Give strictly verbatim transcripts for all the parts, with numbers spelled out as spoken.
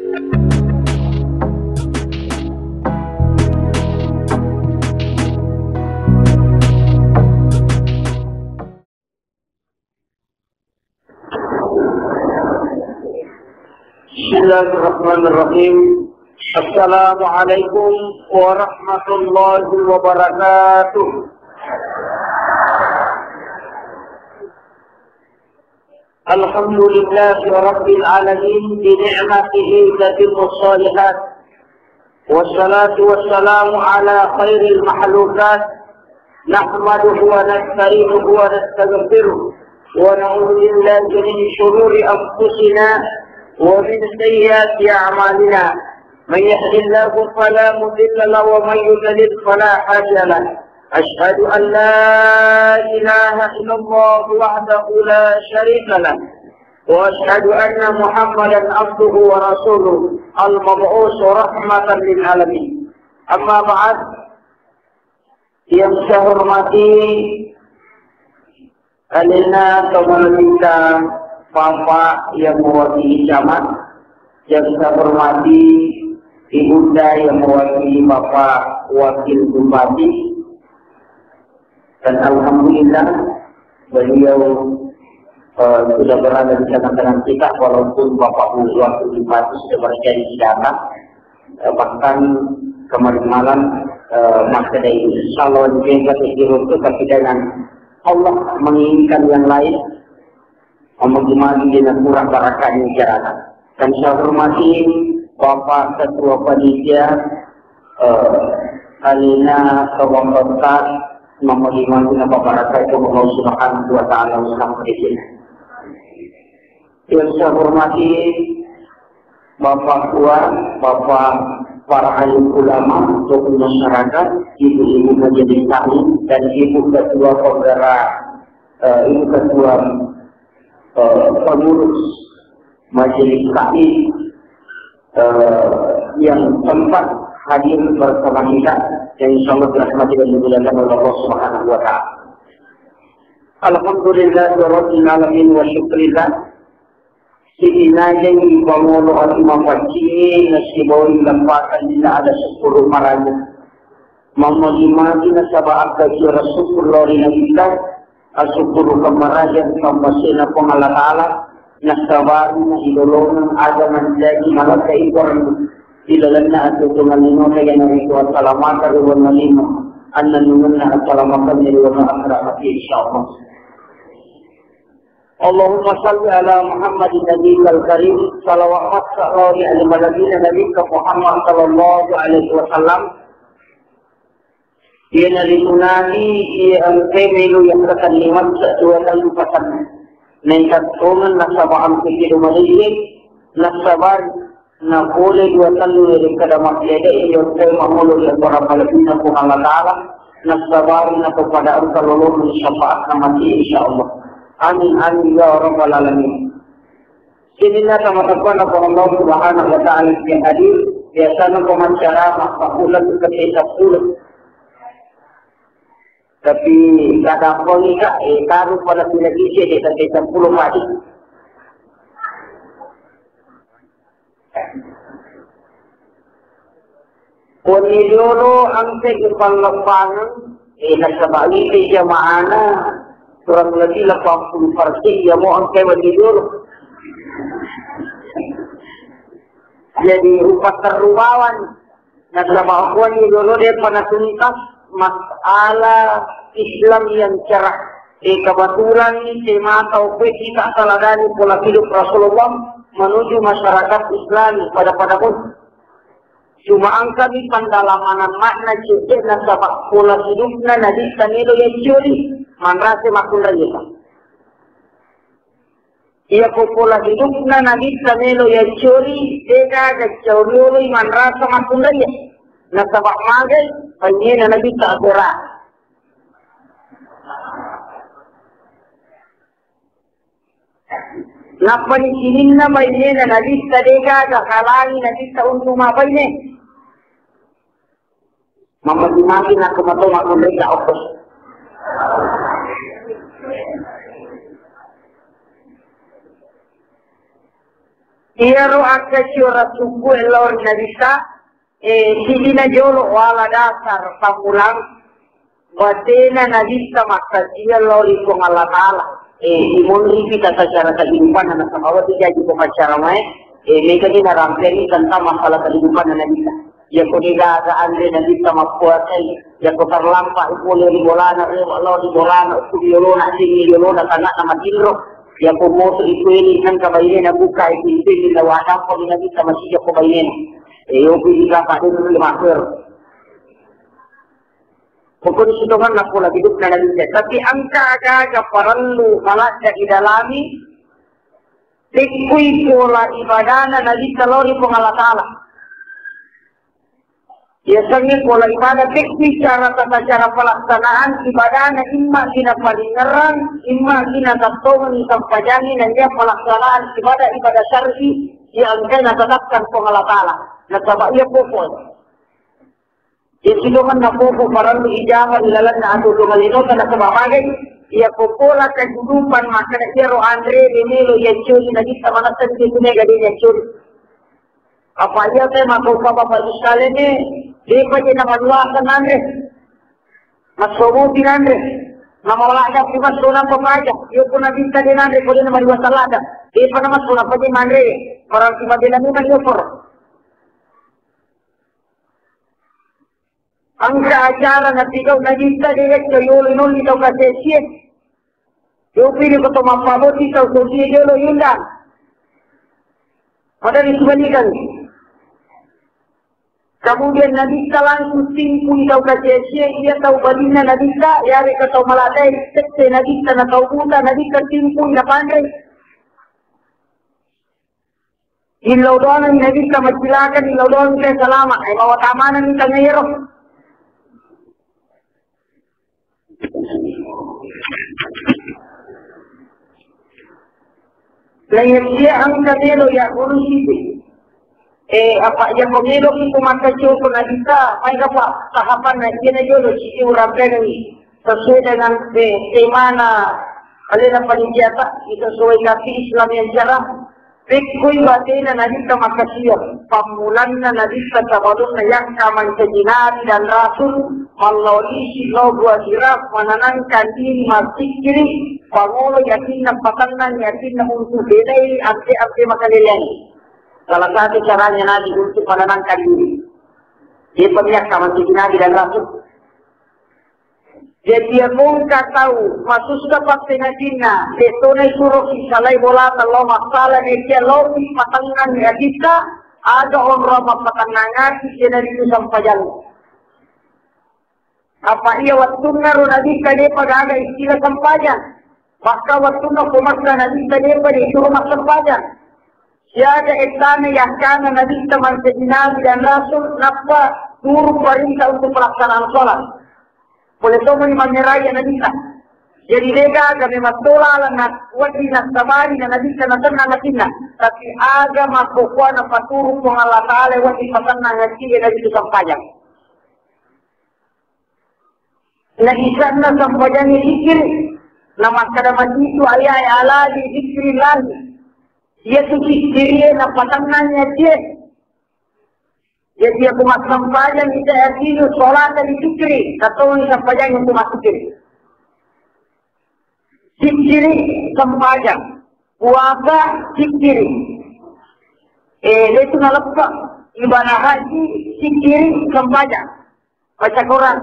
بسم الله الرحمن الرحيم. السلام عليكم ورحمة الله وبركاته. الحمد لله رب العالمين، بنعمته تتم الصالحات، والصلاة والسلام على خير المخلوقات، نحمده ونستعينه ونستغفره، ونعوذ بالله من شرور أنفسنا ومن سيئات أعمالنا. من يهد الله فلا مضل له، ومن يضلل فلا هادي له. أشهد أن لا إله إلا الله وحده لا شريك له، وأشهد أن محمدا عبده ورسوله المبعوث رحمة للعالمين. أما بعد، yang saya hormati Alena Tomololita, Bapak yang mewakili camat, yang saya hormati Ibunda yang mewakili Bapak Wakil Bupati, dan alhamdulillah beliau eh, sudah berada di tengah-tengah kita, walaupun Bapak Wakil Bupati sudah berjanji datang, eh, bahkan kemarin malam eh, masih ada, insya Allah, di tempat itu, tapi dengan Allah menginginkan yang lain, memuji-muji dengan kurang barakahnya masyarakat. Dan saya hormati Bapak Ketua Panitia, eh, Alena Kabupaten, memuji-muji dengan barakah itu Allah Subhanahu wa Ta'ala, yang saya hormati Bapak Tua, Bapak para alim ulama, tokoh masyarakat, ibu-ibu majelis taklim, dan ibu ketua penggerak, eh, ibu ketua eh, pengurus majelis taklim eh, yang sempat hadir bersama kita, yang insya Allah dirahmati dan dimuliakan oleh Allah Subhanahu wa Ta'ala. Alhamdulillah, rabbil alamin, wa syukrillah. Sidinajeng ipamolo ati mapaccingi nasibawai lempakan dina ada sepuluh maraja. Mamagi-magi nasaba akkaciara syukur lao ri Nabitta, asukkurukeng maraja ri pammasena Puang Allah Ta'ala, nasabari na ilolongeng aga mancaji malakka ikorang ilalenna atuotuongan linota, iyanaritu assalamakeng ri wenna lino, annennungenna assalamakeng ri wenna akhirat mati, insyaallah. Allahumma salli ala Muhammadin nabiyikal karim. Salawat massa lao ri ale malebina Nabitta Muhammad sallallahu alaihi wasallam. Iyanaritu nani iya engkae melo yakkatenni massa dua tellu pasanna. Naita tongeng nasaba engkae kedo malejje, nasabari na pole dua tellu ri kada makkeda iya engkae mangolo ri akorang malebina Puang Allah Ta'ala, nasabari na kepada engka lolongeng syafaatna mati, insyaallah. Amin, amin, ya rabbal alamin. Sininna tama-tamana Puang Allah Subhanahu wa Ta'ala yang hadir, biasana pembicara maka bulan ke sepuluh. Tapi kada poni ka, eh, taru pada tidak bisa deh, ke sepuluh padi. Wenni riolo engka ipalleppangeng, eh, nasaba ite jamaahna kurang lebih delapan puluh persen, iya mo engka wenni riolo. Jadi, upatterru bawang. Nasaba wenni riolo de'pa natuntas masalah Islam yang cerah. Eh, kebetulan tema tauhid kita teladani pola hidup Rasulullah menuju masyarakat Islam pada-pada pun. Cuma engkami pendalaman makna cedde nasaba pola hidupna Nabitta melo yaccori manrasa makkunraie. Iya ko pola hidupna Nabitta melo yaccori, de gaga cau rioloi manrasa makkunraie. Nasaba magai, painena Nabitta akhera. Nappani sininna bainena Nabitta de gaga halangi Nabitta untu mabbaine. Mammaju-maju nakko mato makkunrai ka okko. Iyaro akkasiorang sukku lao ri Nabitta, eh, sidina jolo wala dasar pammulang batena Nabitta makkasiwiang lao ri Puang Allah Ta'ala. Eh, imonripi tata cara kehidupanna nasaba wati jaji ko paccara mae, eh, mega ni narampeangi tentang masalah kehidupanna Nabitta. Yako degaga anre Nabitta mappuasai, yako tarlampa pole ri bolana, rewa lao ri bolana, ukku yolona, sinni yolona, tanakna matinro. Yako moto ikueni engka bainena buka pintu, illa wadampo ri Nabitta masija ko bainena. E, yopi ri kapa dulu le maker. Pokoknya sitongan napola hidupna Nabitta. Tapi engka aga-aga parellu maladda idalami, tekkui pola ibadana Nabitta lao ri Puang Allah Ta'ala. Yasengnge pola ibadah, tekkui cara tata cara pelaksanaan ibadahna, imma gina palingerang, imma gina tattongengi sampajangi, nennia pelaksanaan ibadah, ibadah syar'i yang engkai natetapkan Puang Allah Ta'ala. Nasaba iya pokok. Iya sidongan na pokok parellu ijama ilalanna atu tongeng linota nasaba magai iya popola kehidupan makkeda iyaro anre de melo yacconi Nabitta manessa de tu mega de yacconi. Apa iya te maka upama Bapak Ibu sekalian e, depa je namaliwasa nanre. Massomo pi nanre. Namawala ada pi massona apa aja. Iyo pun Nabitta de nanre ko de namaliwasa lada. Depa namassona apa je manre. Berarti mabela memang iyo por. Engka acara napigau Nabitta de wetto yolo nolli tau kasesie. Yopi ni ko to mappaboti tau sosie jolo yunda. Pada disubalikan. Kemudian Nabitta langsung timpui tau kasesie, iya tau balinna Nabitta, yare ke tau maladai, tette Nabitta na tau buta, Nabitta timpui na panre. Illau doang ni Nabitta macilaka, illau doang ni salama. Eh, bawa tamana ni tangero. Lainnya dia angka melo ya urusi. Eh, apa ya ko melo ki ko maka coko Nabitta, mai apa tahapan na iya na jolo ci urang pengi. Sesuai dengan te-, temana alena panitia ta, sesuai kati Islam yang cara. Pekkoi batena Nabitta makkasiwiang, pammulanna Nabitta sabalunna yakka mancaji nabi dan rasul, mallao lisi lao gua hira, menenangkan diri, massikkiri, pangolo yatinna, patennang yatinna untuk belai ante-ante makaleleang. Salah satu caranya Nabi untuk menenangkan diri. Dia pemiakka mancaji nabi dan rasul. Jadi, iya ko engka tau masussa pappeneddinna, de tona isuroki salai bolata lao massala, nekia laopi patennang atitta, aga onrong mappatennang ati, iyanaritu sampajang. Apa iya wettunna ro Nabitta depa gaga istilah sampajang. Maka wettunna ko massa Nabitta depa disuro massempajang. Siaga ettana yakkana Nabitta mancaji nabi dan rasul, nappa turun perintah untuk pelaksanaan sholat. Pole tomani mangngerai Nabitta. Jadi, degaga memang tola alanna wedding nassabari na Nabitta nasennang atinna. Tapi aga makkokkoe napaturung Puang Allah Ta'ala wedding pasennang atie Nabitta sampajang. Na isanna sampajangnge zikir, na makkada masitu ayae ala bi zikrillahi. Iyatu zikkirie napatennangngi atie. Jadi, iya ko massempajang ita yatinu sholata li zikri, katoni sampajang untuk mazzikir. Zikiri sempajang, puasa zikiri. Eh, itu naleppa ibadah haji zikiri sempajang. Baca Quran.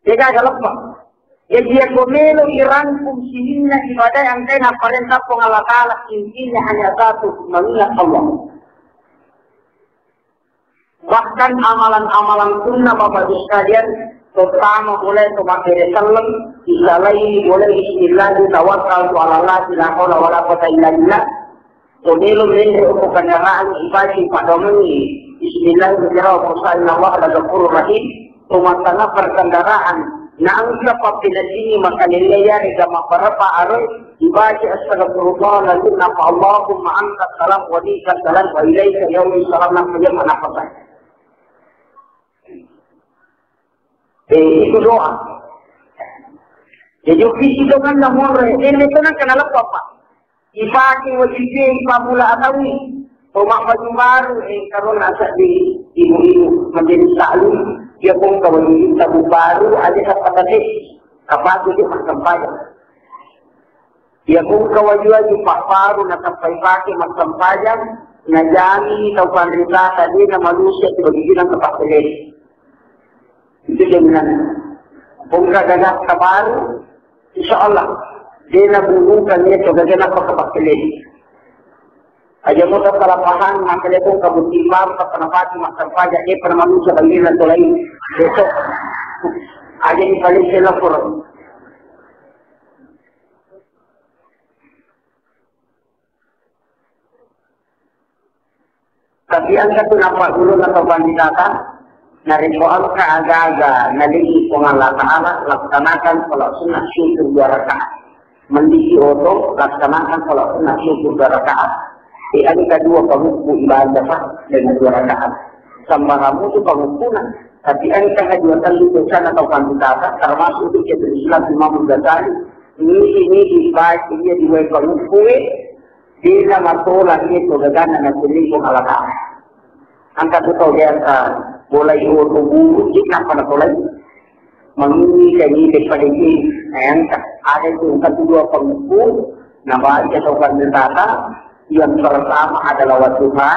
Degaga leppa. Jadi, iya ko melo irangkum sininna ibadah yang kena parentah Puang Allah Ta'ala, intinya hanya satu, mengingat Allah. Bahkan amalan-amalan sunnah, Bapak Ibu sekalian, terutama mulai to mabbere selleng, isalai mulai bismillah, tawakkaltu ala Allah, la haula wala quwwata illa billah. To melo menre okko kendaraan, ibaca paddoangengngi bismillah, bismillah, wa inna Allah la ghafurur rahim. To mattana perkendaraan, naengka pappeneddingngi makalele yarega mabbarabba aroi, ibaca astagfirullah, lalu napa Allahumma anta salam wa minka salam wa ilaika yaudus salam, napa iya manapasai. Eh, itu doa. Jadi, visi dengan nomor, eh, ini tuh nak kenal apa, Pak? Ipake wajibie ipammula ataui. Tau mabbaju baru, eh, karona asedding ibu-ibu majelis taklim, iya ko engka wajib tabung baru, aja sappa tette, kapake je massempajang. Iya ko engka waju-waju pabbaru natappa ipake massempajang, najami tau panritata de namanusia tu bagi bilang ke pakkele. Itu jaminan. Ko engka gagatta baru, insya Allah, de nabunuhkan iya to gagana pake pakkele. Aja mudah salah paham, makkeda ko engka botting baru, tappa napake massempajang, eh, pernah manusia bagi bilang to lain. Besok. Aja ni paling lapor. Tapi engka tu nappa guru atau panditata, narekko engka aga-aga nalengi Puang Allah Ta'ala, laksanakan sholat sunnah syukur dua rakaat. Mendiki oto, laksanakan sholat sunnah syukur dua rakaat. E, engka dua pangukku ibaca, Pak, dengan dua rakaat. Sambaramu tu pangukkuna. Tapi engka dua tellu dosana atau panditata, termasuk tu Syekhul Islam Imam Ghazali. Ini, ini dibaca, dia dua pangukku, eh. Dena matola iya to gagana naselingkuh alaka. Engka tu tau biasa bolai oto buru, cik napa natolai. Mangini kani pada cik, engka. Ada tu engka tu dua pangukku, nabaca tau panditata, yang pertama adalah wadduha,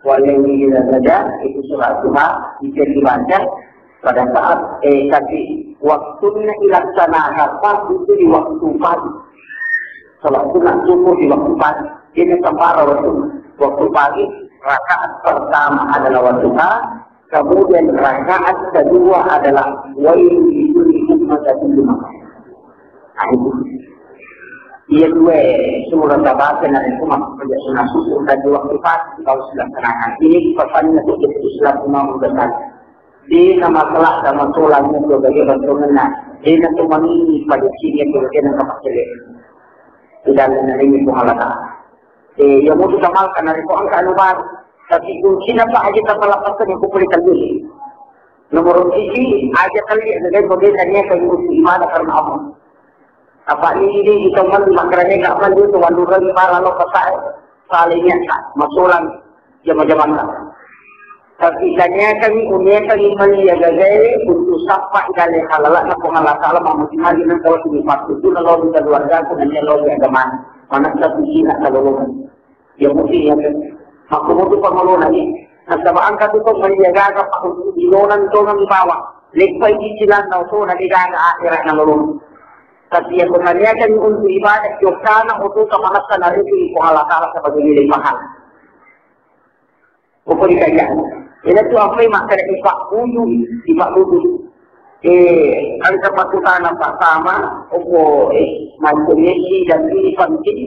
walaili idza saja, itu surat duha, itu dibaca. Pada saat, eh, tapi waktunna ilaksanakan pas itu di waktu pagi. Sholat sunat subuh di waktu pagi. Ini sembara waktu, waktu pagi, rakaat pertama adalah wadduha, kemudian rakaat kedua adalah wailul likulli humazatil lumazah. Nah, itu. Iya dua surat tabaca na itu masuk kerja sunat subuh dan di waktu pagi kalau sudah serangan. Ini pesannya untuk Islam Imam Ghazali. Dena masalah sama solang itu bagi bantunganna. Dena tu mangini pada sini itu dena kapakele. Tidak ada ini Puang Allah Ta'ala. Eh, ya mau kita makan dari Puang kan baru. Tapi kuncinya apa aja tanpa lapaskan yang kumpulkan dulu. Nomor tiga aja kali ya, saya boleh tanya ke ibadah karena Allah. Apa ini kita mandi makanannya nggak mandi itu walu lagi para lo pasai. Salingnya masolang jama-jamata. Tapi tanyakan, unekan iman iya gagae untuk sappa gale halala na Puang Allah Ta'ala mamuti magi nang kalau sini waktu itu na lo di keluarga aku nanya lo di agama. Mana satu sini kalau lo. Ya mungkin ya kan. Aku mau tuh pangolona ni. Nasaba engka tu to maliya gaga pa untuk dilonan tongang bawa. Leppai cicilan tau to na de gaga akhirat na lolong. Tapi ya kutaniakan untuk ibadah jokkana oto kamanassa na riki ko Allah Ta'ala sebagai nilai pahala. Pokok dikaya. Ina tu apa yang makan ipak budu, ipak budu. Eh, ada tempat utana pertama, opo, eh, macam ini dan ini penting.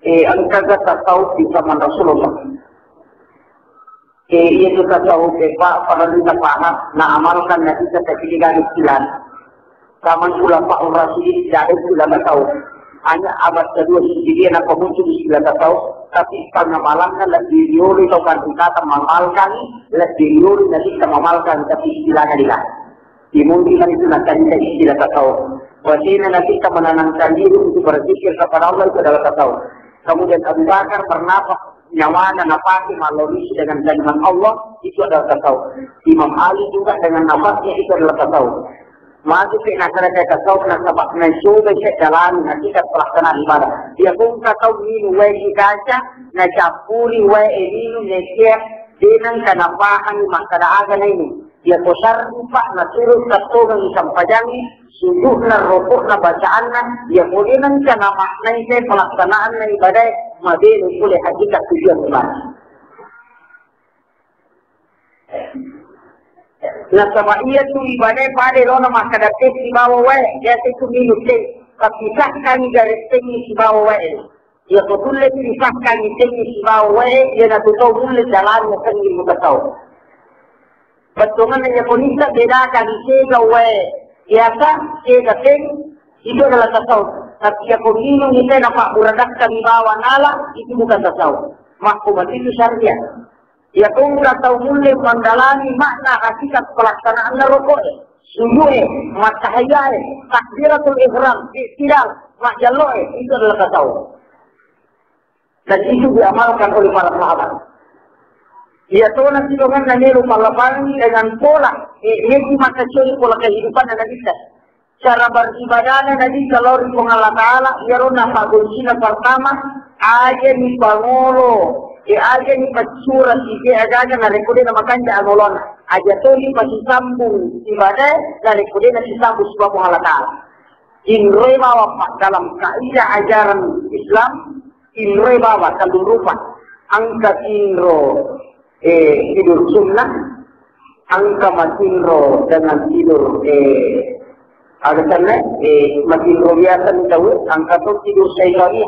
Eh, engkaga tasawuf di zaman Rasulullah. Eh, iya tu tasawuf, eh, Pak, parellu tapaham, naamalkan Nabi kita tidak ada istilah. Zaman Khulafaur Rasyidin tidak ada istilah tasawuf. Hanya abad kedua Hijriah napa muncul istilah tasawuf, tapi pengamalannya lebih rioli tau kan kita mengamalkan, lebih rioli Nabi kita mengamalkan, tapi istilahnya tidak. Di mungkin itu nanti istilah tasawuf. Berarti nanti kita menenangkan diri untuk berzikir kepada Allah itu adalah tasawuf. Kemudian Abu Bakar bernapas nyawana napake malorisi dengan kalimat Allah itu adalah tasawuf. Imam Ali juga dengan nafasnya itu adalah tasawuf. Maju ke nasara ke tasawuf nasabak mencoba ke dalam hakikat pelaksanaan ibadah. Dia pun tasawuf minum wae kaca, na campuri wae minum nekia, denang kana pahami makkada aga na ini. Iya ko sarri, Pak, naturut kattongengngi sampajangngi, suju'na, roko'na, bacaanna, iya ko de nengka namaknai sai pelaksanaanna ibadae, mabelo pole hakikat tujuan ibadah. Nasaba iya tu ibadae pada lona makkada teh sibawa wae, biasa itu minum teh, tapi sakkangi garettengngé sibawa wae. Iya ko tulle pisahkangngi tengngi sibawa wae, iyanatu tau mulle jalani yasengngi mutasawuf. Bettuanna iya ko nissa bedakangngi sega wae biasa, sega teng, itu adalah tasawuf. Tapi iya ko minungngi teh napabburadakkangngi bawang nala, itu bukan tasawuf. Makko matu itu syariat. Iya ko engka tau mulle mandalani makna hakikat pelaksanaanna roko'e, suju'e, mattahiyae, takbiratul ihram, i'tidal, majjallo'e, itu adalah tasawuf. Dan itu diamalkan oleh para sahabat. Iya tona sidonganna melo pallapangi dengan pola, eh, meki makkasioi pola kehidupan dan kita. Cara beribadahna Nabitta lao ri Puang Allah Ta'ala, iyaro napaggonsina pertama, aja ni pangolo, eh, aja ni paccura sike agaga narekko de namakanja angolona. Aja to ni pasisambung ibadah narekko de nasisambung sibawa Puang Allah Ta'ala. Inroi bawang, Pak, dalam kaidah ajaran Islam, inroi bawang, tellu rupa. Engka tinro, eh, tidur sunnah, engka matinro dengan tidur, eh, ada sana, eh, matinro biasa ni tau, engka to tidur syaitania.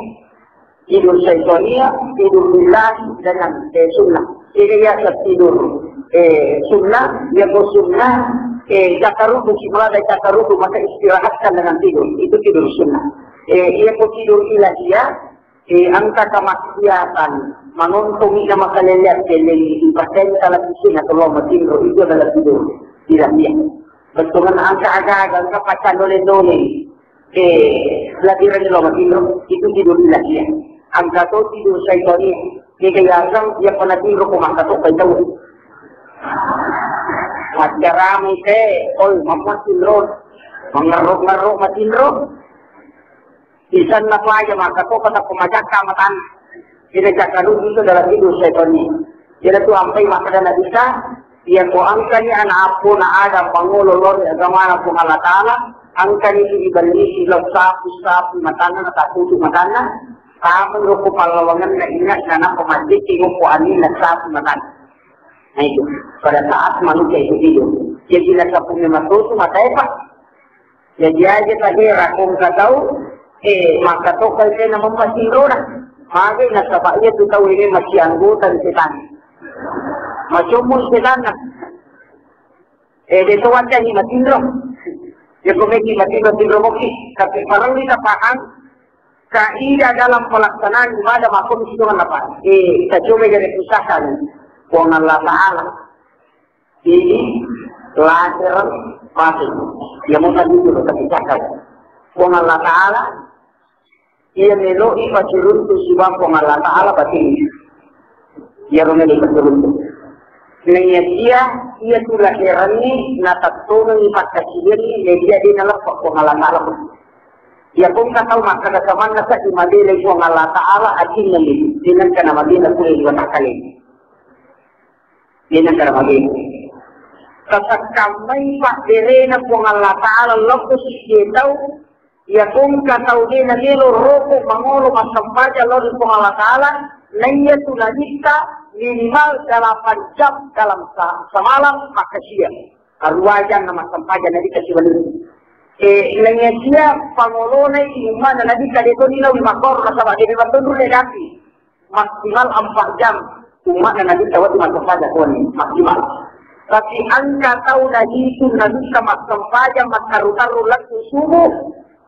Tidur syaitania, tidur lillahi dengan, eh, sunnah. Jadi ya tidur, eh, sunnah, ya ko sunnah, eh, jaka rudu, simula dari jaka rudu, maka istirahatkan dengan tidur. Itu tidur sunnah. Eh, iya ko tidur ilahiyah, eh, engka kamaksiatan, manontongi nama kalelean, keleng, ipatenta lagi sini atau lo matinro, itu adalah tidur ilahiyah. Bettuanna engka aga-aga, engka paccang dole-dole. Eh, labirangi lo matinro, itu tidur ilahiyah. Engka to tidur syaitania. Mega yaseng, iya pernah tinro ko mangka to pai tau. Maccaramai te, oi, mamma tinro. Mengeruk-ngeruk matinro. Isanna paja mangka to kata pemajakka matan. Tidak cakka dulu itu adalah tidur syaitania. Jadi tu ampai makkeda Nabi Isa, iya ko engkani anak appona Adam pangolo lao ri agamana Puang Allah Ta'ala, engkani tu iballisi lao sapu-sapu matanna, natakkutu matanna, tamai ro ko pallawangenna inna, nanappa maccecce ko aninna sapu matanna. Nah itu, pada saat manusia itu tidur. Jadi nasabunna matotu matae, Pak. Jadi aja tadi rakong katau, eh, maka to kai tena mamma tinrona. Mage nasaba iya tu tau ini masih anggota di setan. Macommo setan. Eh, de to wacani matinro. Ya ko meki matinro, tinro moki. Tapi parellu kita paham kaidah dalam pelaksanaan ibadah makom sidongan apa. Eh, kita coba jadi usahakan. Puang Allah Ta'ala. Jadi, lahir mati. Iya mo tadi itu lo tapi cakap. Puang Allah Ta'ala, iya meloi paturuntu sibawa Puang Allah Ta'ala batin. Iya ro meloi paturuntu. Naiya sia, iya tu lahiranni, natattongengi pakkasiwianni, naiya de naleppa Puang Allah Ta'ala. Iya pun kau makkada samanna sa imabelai Puang Allah Ta'ala, atinna ni, dengan kana mabela kule dua takale. Iyana karamagena. Tasekkammai pabberena Puang Allah Ta'ala loppo sissie tau, iya kongka tau de namelo roko mangolo massempajang lao ri Puang Allah Ta'ala, naiya tu nabitta minimal delapan jam dalam sa-, semalam makkasiwiang. Aruwa jang na massempajang nabitta sibawa. Eh, naiya sia pangolona i ummana nabitta de toni lao ri makkoro nasaba de memang tonru de dapi. Maksimal empat jam. Umma'na Nabitta wettu massempajang koni, maksimal. Tapi engka tau nahitung Nabitta massempajang makkaru-karu lettu subuh,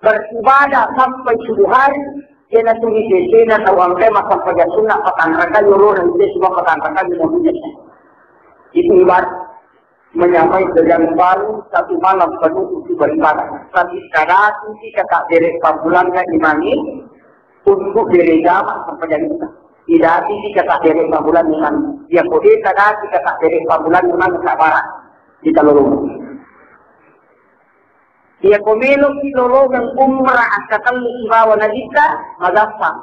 beribadah sampai subuh hari, iyanatu ni sesena tau engkae massempajang sunna patang rakaat yolona, itu semua patang rakaat yolona. Itu ibarat menyamai dengan baru satu malam penuh untuk beribadah. Tapi kadati kita tak bere pabulangna imangi untuk bere jama sampai jadi kita. Tidak kita tak bere pabulangna imangi. Ya kode kadati kita tak bere pabulangna imangi tak barat kita lolong. Iya ko meloki lolongeng umrah akkatellu sibawa Nabitta, magampang.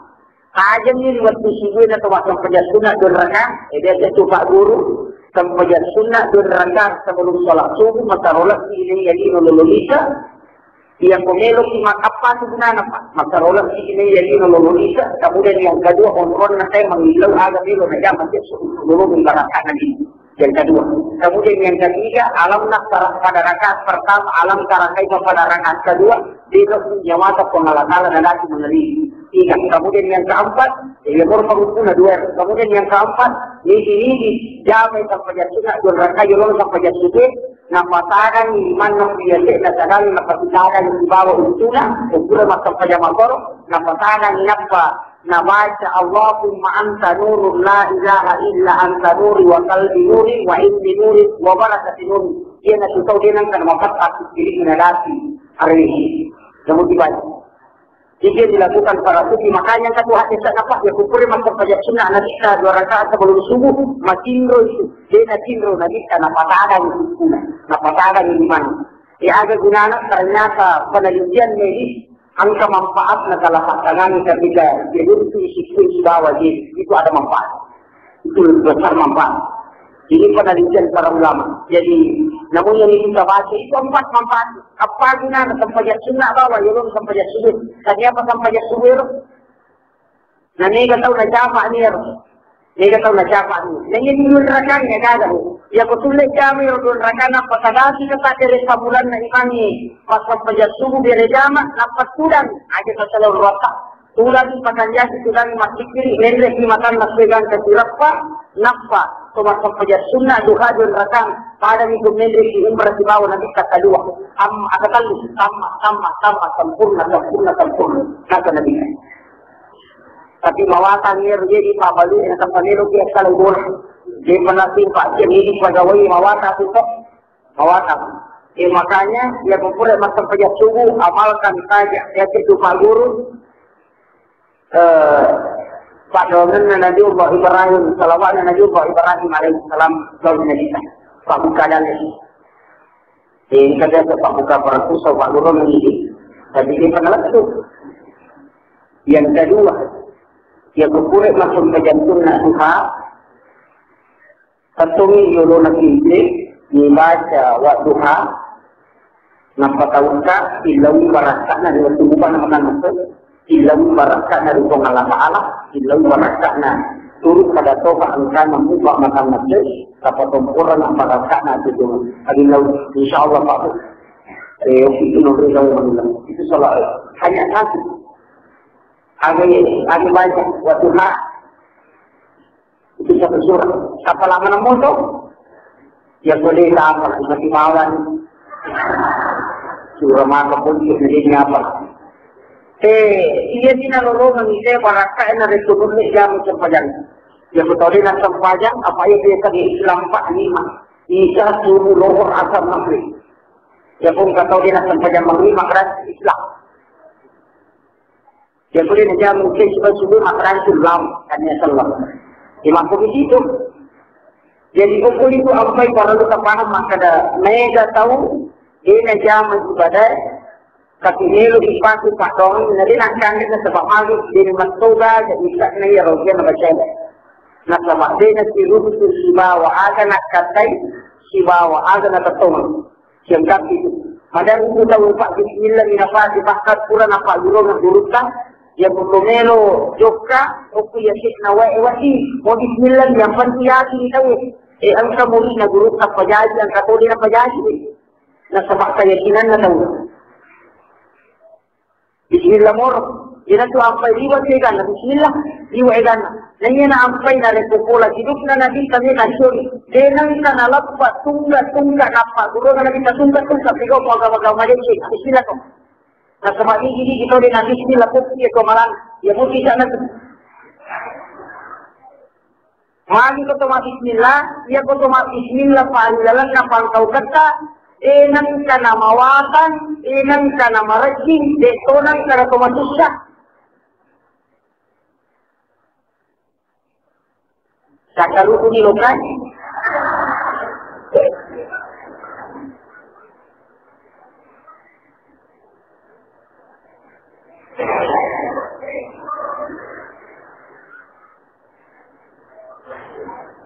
Tajenni ri wettu subuhna to massempajang sunna dua rakaat, eh, biasa tu Pak Guru, sempajang sunna dua rakaat sebelum sholat subuh, massaro lebbi naiya lino lolo lisa. Iya ko meloki makkappa tu gunana, Pak? Massaro lebbi naiya lino lolo lisa, kemudian yang kedua onronna teh mangillau aga melo najama sia lolo barakana di. Yang kedua, kemudian yang ketiga, alam nasara pada rakaat pertama, alam tara kaifa pada rakaat kedua, tidak nyawata Puang Allah Ta'ala dan lagi mengeri. Tiga, kemudian yang keempat, ya, baru pengumpulnya dua. Kemudian yang keempat, ini, ini, jamai sempajang sunna, dua rakaat, yolong sempajang sunna, napasadang imanna biasa, nasadang, napasisadang, dibawa untuna, ukuran massempajang makoro, napasadang, napa, Nabaca, "Allahumma anta nurun la ilaha illa anta nuri wa qalbi nuri wa ilmi nuri wa barakati nuri." Iyanatu tau de nengka namapatta ku sirikna dati. Areni. Namu dibaca. Itu yang dilakukan para sufi. Makanya kan tuh hadis apa? Ya kupure masuk pajak sunnah Nabi kita dua rakaat sebelum subuh, matinro itu. Dia natinro Nabi kita napatadan itu. Napatadan di mana? Ya, aga gunana ternyata penelitian medis angka manfaatna kalau pasangan ketika dia itu isi sibawa dia itu ada manfaat. Itu besar manfaat. Ini penelitian para ulama. Jadi, namun yang kita baca itu empat manfaat. Apa gunana sempajang sunnah bawa, ya, belum sempajang sujud. Tadi apa sempajang subuh? Nah, ini kita udah capek nih, ya. Ini kita udah capek nih. Nah, ini dulu neraka ya, kagak. Ya, betul deh, kami udah neraka, apa sadar kita tak dari sabulan, nah, imani. Pas sempajang subuh, biar jama, dapat tudang. Aja kesalahan rokok. Tulani pakanjaki, tulani makkiri, menre ki matanna pegang kasirappa, nappa to massempajang sunna duha dua rakang, padani tu menre ki umrah sibawa Nabitta kalua. Am, aka tallu, tamma, tamma, tamma, sempurna, sempurna, sempurna. Kata Nabi. Tapi mawatang ero jadi pabalu na tappa melo ki asal bola. Dia pernah timpa, jadi pagawai mawatang tu. Mawatang. Eh, makanya, ya, pura massempajang subuh, amalkan saja. Ya, itu Pak Guru, eh, paddoangenna Nabiullah Ibrahim, salawatna Nabiullah Ibrahim alaihissalam, lalu Nabi. Pak buka dalil. Eh, ini kan biasa Pak buka peratu, so Pak Guru mendidik. Tapi dia pernah lesu. Yang kedua, ya, pura massempajang sunna duha, Tettungi yolona kinte, nibaca wadduha, nappa tawakka, tillaui barakka'na ri wettu bupana matanna, tillaui barakka'na ri Puang Allah Ta'ala, tillaui barakka'na turu pada tofa engkana mupa matanna, tappa tomporang barakka'na ri Puang. Adi lau, insya Allah, Pak. Eh, itu nomor yang mana? Itu salah. Hanya satu. Agi, agi baca wadduha. Itu satu surah. Apa lama namo to? Ya boleh lama, mati mawan. Surah maka pun jadi apa? Eh, iya sih nalolongan saya barakka ena returun ni jam sempajang. Ya betul dia nak sempajang, apa ya dia tadi Islam empat lima. Isya, subuh, lohor, asar, maghrib. Ya pun kata dia nak sempajang maghrib, maka Islam. Jadi, na jamu ke suba subu makarang tu lam, kan ya sallam. Di mampu di situ. Jadi, ukur itu ampai para lu tapaham makkada mega tau, dia na jamu ibadah, tapi melu dipakai paddoang, na dia nak kangen na sebab malu, dia ni mattoga, jadi tak na ya roja na baca. Na sebab dia na sirutu sibawa aga na katai, sibawa aga na tetongan. Siangkappi tu. Madang itu tau, Pak, bismillah, minapati, bahkan pura napaggurunna gurutta, ya, purlo melo jokka, okko ya, sik na wae wadi, mau bismillah, yang penting yakin tau. Eh, engka murid na gurutta pajaji, engka todi na pajaji. Na sabak keyakinan na tau. Bismillah moro. Ina tu ampai liwa eganna, bismillah, liwa eganna. Nanya na ampai na repo pola hidupna Nabi kami na suri. Denang kana lappa tungga tungga nappa guru Nabi tungga tungga pigo poga poga maje. Bismillah ko. Na sama ini ini kita di Nabi bismillah ko, iya ko malang. Ya mesti sana tu. Magi ko to mabbismillah, iya ko to mabbismillah, parilalenna pangkauketta, de nengka namawatang, de nengka namarejjing, de to nengka na to masussa. Sakaruku di lokasi.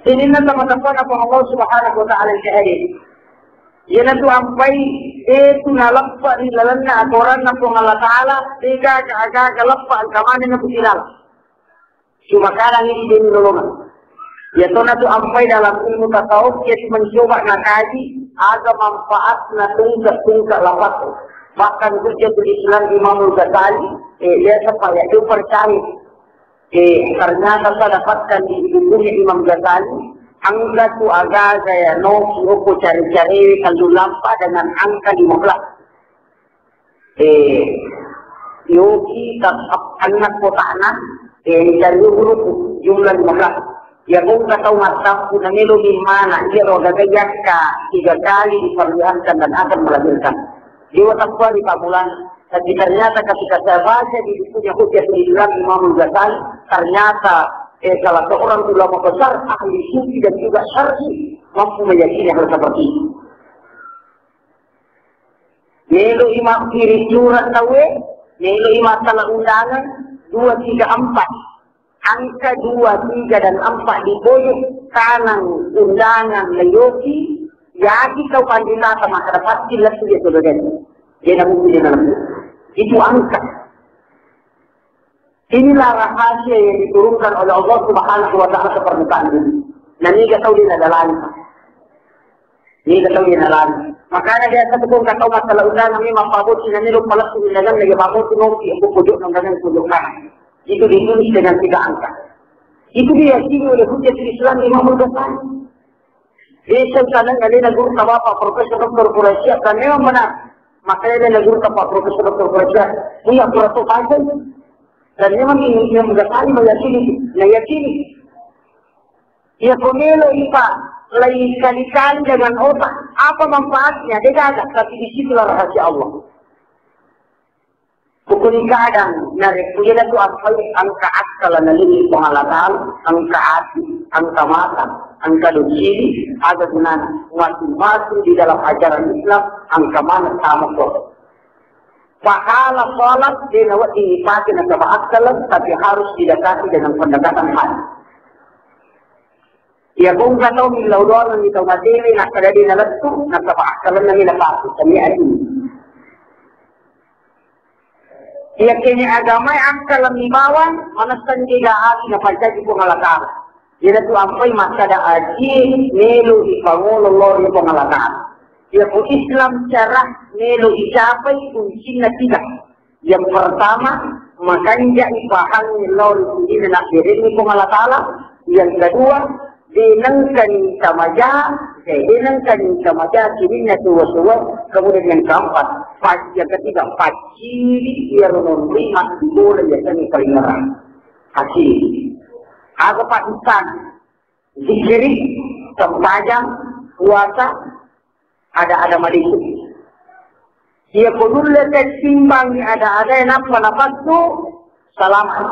Sininna tama-tamana Puang Allah Subhanahu wa Ta'ala yang hadir. Iyanatu ampai, eh, tu naleppa ri lalenna atoranna Puang Allah Ta'ala, de gaga aga-aga leppa engka maneng na kusilala. Cuma kadang ini dia menolong. Ya, tona tu ampai dalam ilmu tasawuf, dia tu mencoba nakaji aga manfaatna tungka-tungka lapat. Bahkan Hujjatul Islam Imamul Ghazali, eh, dia sampai ya, dia percaya. Eh, ternyata saya dapatkan di bukunya Imam Ghazali, angka tu aga-aga ya, no, yoko cari-cari kalau lampa dengan angka lima belas. Eh, yoki tap-, anak kotana, eh, dari huruf jumlah lima belas. Ya, kau tak tahu mataku, namelo di mana, dia roda gayakka tiga kali diperlihatkan dan akan melahirkan. Dia tak tahu di pamulan, Tapi ternyata ketika saya baca di bukunya Hujjatul Islam Imam Ghazali, ternyata eh, salah seorang ulama besar, ahli sufi dan juga syar'i, mampu meyakini hal seperti itu. Melo i makkiri surat tauwe, melo i masalah undangan, dua, tiga, empat. Angka dua, tiga, dan empat di pojok kanan undangan leyoki, yaki tau panritata makkeda pasti lettu dia saudara. Dia nak mungkin dia nak. Itu angka. Inilah rahasia yang diturunkan oleh Allah Subhanahu wa Ta'ala ke permukaan bumi. Nah, ini gak tahu dia ada lain. Ini gak tahu dia ada lain. Makanya dia satu pun gak tahu masalah undangan ini, maka bocil ini lupa lesu undangan lagi, maka bocil ngopi, aku pojok undangan pojok kanan. Itu ditulis dengan tiga angka. Itu diyakini oleh Hujjatul Islam Imam Ghazali. Desa tanah alena guru ta Bapak Profesor Doktor Quraisy, dan memang benar. Makanya alena guru ta Pak Profesor Doktor Quraisy, punya pura tu kajian. Dan memang ini yang Ghazali meyakini, meyakini. Ya, pemilu ipa, lain kali-kali dengan otak. Apa manfaatnya? Dia gagah, tapi di situlah rahasia Allah. Pokoni kadang narekko iyanatu appai engka akkala nalengngi Puang Allah Ta'ala, engka ati, engka mata, engka doccili, aga gunana? Matu-matu di dalam ajaran Islam, engka maneng tamako. Pahala salat de nawedding ipake nasaba akkala, tapi harus didekati dengan pendekatan hati. Iya, ko engka tau millau doang ni tau matewe, nakkeda de nalettu, nasaba akkalenna mi napake, tania ati. Iya, kene agamae akkaleng mi bawang, manessani de ga ati napancaji Puang Allah Ta'ala. Iyanatu ampai makkeda aji melo ipangolo lao ri Puang Allah Ta'ala. Iya, ko Islam cara melo icapai kuncinna tiga. Yang pertama, makanjai pahangngi lao ri sininna nabberengngi Puang Allah Ta'ala. Yang kedua, de nengkani tamaja, eh, de nengkani tamaja sininna tuwa-tuwa. Kemudian yang keempat, pa-, yang ketiga, paccili iyaro nonroi matti bola yasengnge paringerang. Hasil. Aga paddissana? Zikiri, sempajang, puasa, ada-ada malisu. Iya, ko nulle tessimbangi ada-ada nappa napassu, selamat.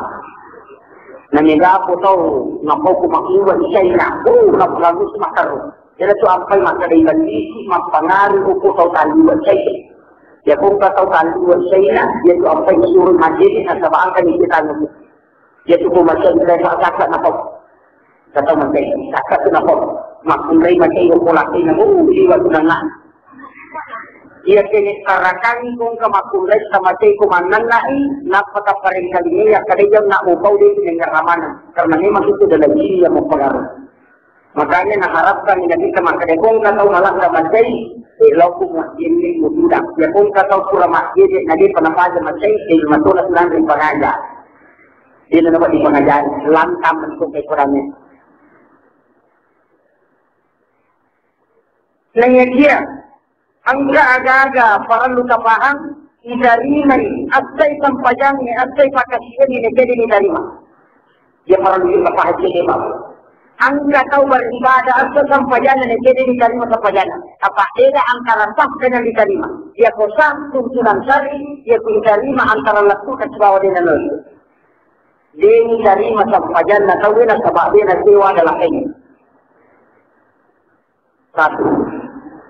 Namiga ko tau napau ko makluwa isai na, oh, napau makarru. Jadi tu ampai makkeda iballisi mappangaru ko tau talliwa isai. Ya, ko engka tau talliwa isai na, ya tu ampai suruh majjeni nasaba engka ni kita. Iya tu ko macca bicara saka napau. Kata macai, saka tu napau. Makkunrai macai ko pola tina, oh, liwa tunanna. Iya kene tarakangi ko engka makkunrai tamacai ko mannannai, nappa taparengkalingai, iya kada jam nak mupau de dengan ramana. Karena memang itu dalam diri yang mempengaruhi. Makanya naharapkan Nabi kita makkeda, ko engka tau malakka macai, eh, lao ku masjid ni mutuda. Ya ko engka tau pura masjid, na de panapaja macai, eh, matola tulang ri pangaja. Dena nawedding pangajari, lantang bentuk ekorannya. Nah, iya dia, engka aga-aga parellu tapahang, itarimai, assai sampajangnge, assai pakasiani, nakedi nitarima. Iya parellu juga tapahang cede, Pak. Engka tau beribadah, assai sampajanna, nakedi nitarima sampajanna. Apa beda antara sah dengan ditarima? Iya ko sah tuntunan syar'i, iya ko ditarima antara lettu kasibawa dena nol. Deni tarima sampajanna tauwe nasaba de nasewa adalah kain. Satu.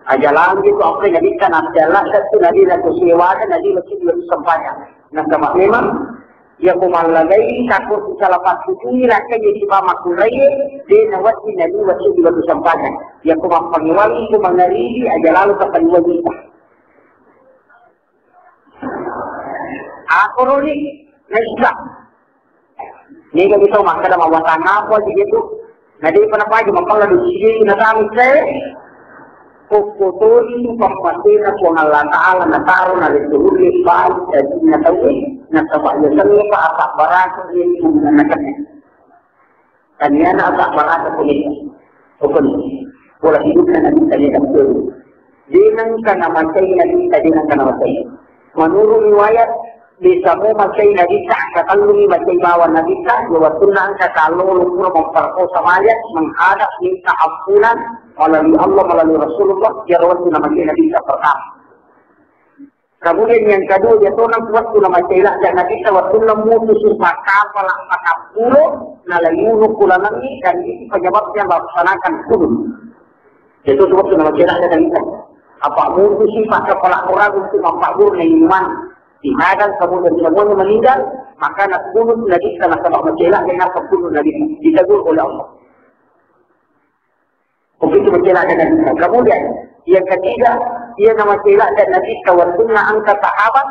Aja langi tu apa yang nabitta nasella tu nabi la tu sewa dan nabi la tu sampajang. Nasaba memang iya ko mallagai takut salah pasti tu ni rakai ya sipa makurai de nawedding nabi la tu sampajang. Iya ko mappangiwangi ko mangaribi aja lalu kapangiwangi. Akoroni naisya. Niga bisa makkeda mawatang apa aja gitu. Nah, dia pernah pagi mapalla duci na tami se. Kokkotori tu pammasena Puang Allah Ta'ala nataro na leturulle bali dagingna tauwe. Nasaba iya sengnge pa asabbaraka iya tu na kene. Taniana asabbaraka kulit. Rukun. Pola hidupna Nabi tadi tak tahu. Denang kana macai Nabi tadi nang kana macai. Menurut riwayat, bisa mo macai Nabi tak katallumi macai bawang Nabi tak, ya wattunna engka kallolo pura memperkosa mayat, menghadap minta ampunan melalui Allah, melalui Rasulullah, ya rawattu na macai Nabi tak pertama. Kemudian yang kedua, dia tona waktu nama cela dan Nabi kita waktu mutu sumpah kapal empat puluh, nala yunu kulanangi dan itu penyebabnya melaksanakan kunut. Itu waktu nama cela dan Nabi kita. Apa mutu sumpah kapal orang untuk mempakbur iman. Di hadang kemudian semuanya meninggal, maka nak kunut Nabi kita nasabak macela dan apa kunut Nabi ditegur oleh Allah. Begitu macela dan Nabi. Kemudian, yang ketiga, ia nama cela dan Nabi tawassunna angka sahabat,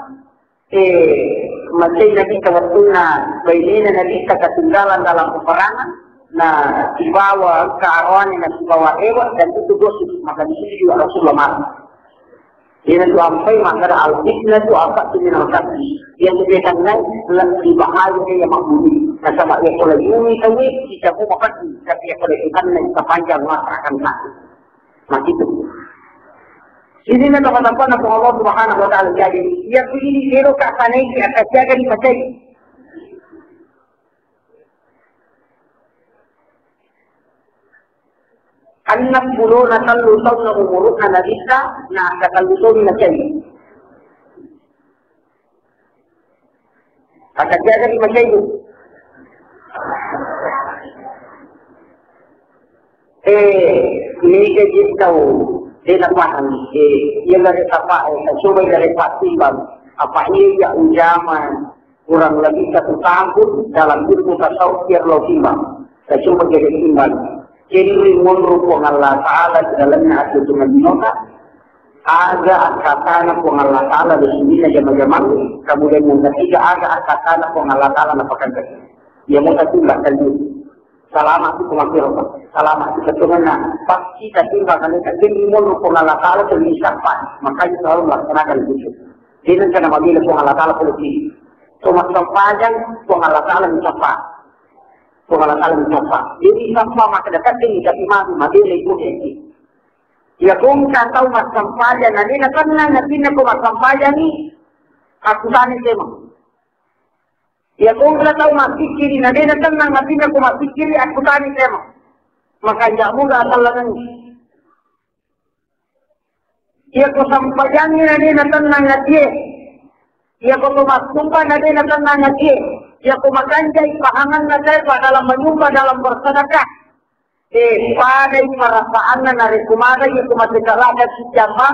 eh, macai Nabi tawassunna bainena Nabi ketinggalan dalam peperangan, nah, dibawa ke arwahnya, nah, dibawa ewa, dan itu gosip. Maka di sini juga Rasulullah marah. Ina tu ampai makkada al-fitnatu asyaddu minal qatl. Yang kegiatan lain lebih bahaya dari yang membunuh. Nasaba ya kalau yumi tawe, kita mau makan, tapi ya kalau ikan lain sepanjang masa akan mati. Mati tu. Ini na tempat-tempat na Allah Subhanahu wa Ta'ala jadi. Ia tu ini ero ka sanai di atas jaga di macai. Enneng pulona tellu taunna umuru'na Nabitta, na tellu taunna cai. Maka jaga di macai. Eh, mega ji tau, de napahang, eh, iya gare tapa, eh, coba gare patimbang, apa iya ya ujama, kurang lebih satu tahun dalam ilmu tasawuf biar lo timbang. Saya coba jadi timbang. Jadi monro Puang Allah Ta'ala di dalamnya ada dengan dinota, aga akkatana Puang Allah Ta'ala di sini jama-jama, kemudian yang ketiga aga akkatana Puang Allah Ta'ala napakan. Ia mau timbang kan. Salama tu kumakiro, salama tu keturunan. Pasti katimbang kan, tapi monro Puang Allah Ta'ala tu disapa, makanya selalu melaksanakan itu. Jadi karena mabila Puang Allah Ta'ala politik. Cuma sempajang Puang Allah Ta'ala disapa. Puang Allah Ta'ala disapa. Jadi sapa maka dekat ini, tapi mati, mati lagi. Ya kong kata umat sempajang, nanti nak tenang, nanti nak umat sempajang ni, aku tanya tema. Ya kong kata umat pikir, nanti nak tenang, nanti nak umat pikir, aku tanya tema. Maka jamu gak salah nanti. Iya ko sampajangngi na de natennang atie. Iya ko to massumba na de natennang atie. Iya ko makanjai pahanganna tae pa dalam menyumbang, dalam bersedekah. Eh, padai perasaanna narekko maga iya ko mate kalada sijama,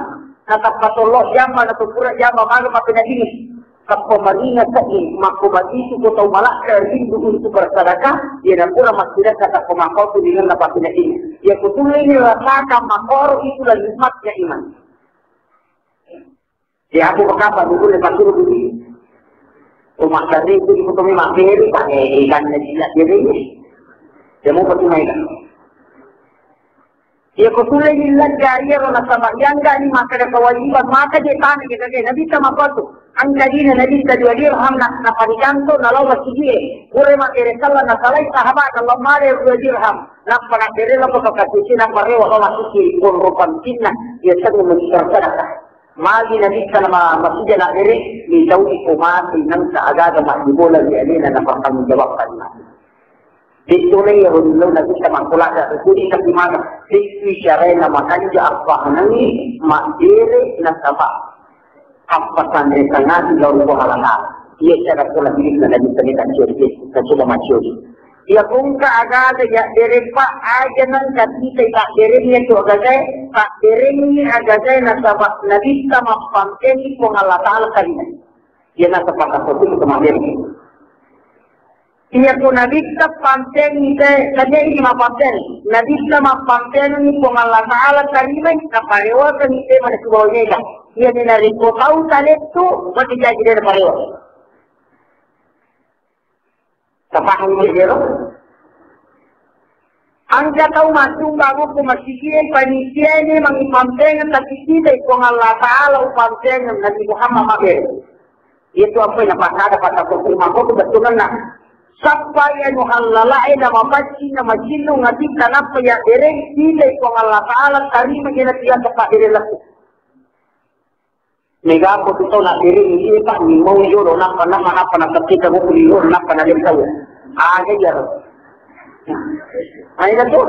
natappa tollo jama, na to pura jama maga mapena dingin. Tappa maringa sedding, makko bagitu ko tau malakka rindu untuk bersedekah, iya napura massidekka tappa makkoro tu ringanna patinadingi. Iya ko tulleni rasakan makkoro itulah nikmatnya iman. Iya, aku bekapa dulu lepas suruh dulu. Rumah tadi itu di kutumi mampiri, pakai ikan nasi nak diri. Iya mau pakai main. Iya ko sullei ri lagga iyaro nasaba iyanggani makkeda kewajiban maka je tana je kage Nabitta mappatu. Angka dina Nabitta dua dirham na, naparikanto nalao masigi e. Pura makkere sella nasalai sahabat Allah male dua dirham. Nappa nakkere loko to kacisi nappa rewa lao masigi konro pantinna. Iya sengnge meni bersedekah. Magi Nabitta nama masigi na bere, mitau iko mati nangka agaga maddibola di alena napertanggung jawabkan. De'tona iyaro rillau Nabitta makkulada, kudi tapi maga. De'tu syaraina makanja appahanangi mabbere nasaba appasanre sangati lao ri Puang Allah Ta'ala. Iya cara pola diritta Nabitta ni kaccoki, kaccoba maccoki. Iya kongka agaga ya bere pa aja nang katita tak bere ni tu agaga, tak bere ni agaga nasaba Nabitta mappampengi Puang Allah Ta'ala tarima. Iya nasaba kaccoki itu mabbere. Iya ko Nabitta pampengi te, tania ini mappampeng. Nabitta mappampengi Puang Allah Ta'ala tarimai, naparewakan te mana subawa mega. Iya ni narekko tau talettu, mati jaji de naparewa. Tapahang ni jero. Angka tau massumba ko masigi e, panitia ni mangi pampengan, tapi kita Puang Allah Ta'ala upampengeng Nabi Muhammad mabbere. Iyatu ampai napakkada patakko mako kebetulanna. Sappai anu hallalae na mapaccing na macinnung atitta nappa yabbereng, sitai Puang Allah Ta'ala tarima kena tiang tepat diri laku. Mega ko tu tau nabbereng iye pa ni mau jolo nappa nama nappa natekkita buku di jolo nappa naleng tau. Aga jaro. Ayo tu.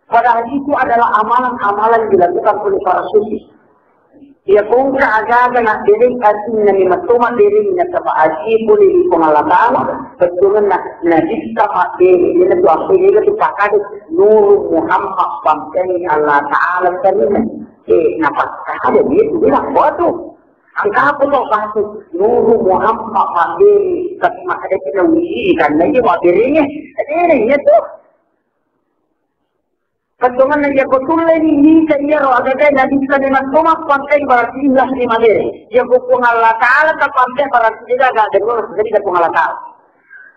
Padahal itu adalah amalan-amalan yang dilakukan oleh para sufi. Iya kongka aga-aga nabbereng atinna memeng to mabbereng nasaba atie pole ri Puang Allah Ta'ala, bettuanna nabitta mabbere, iyanatu abbere tu pakade Nuru Muhammad bangkengngi Allah Ta'ala tarima. Eh, napakkade dia tu bilang, "Waduh, angka apa kau batu Nuru Muhammad mabbere, tapi makade kita uji karena dia mabberengnya." Ada yang tu. Bettuanna iya ko tulleni mita iyaro agaga nabitta memeng to mappangkai berarti ikhlas ni mabere. Iya ko Puang Allah Ta'ala tapangkai berarti degaga denno nasabari Puang Allah Ta'ala.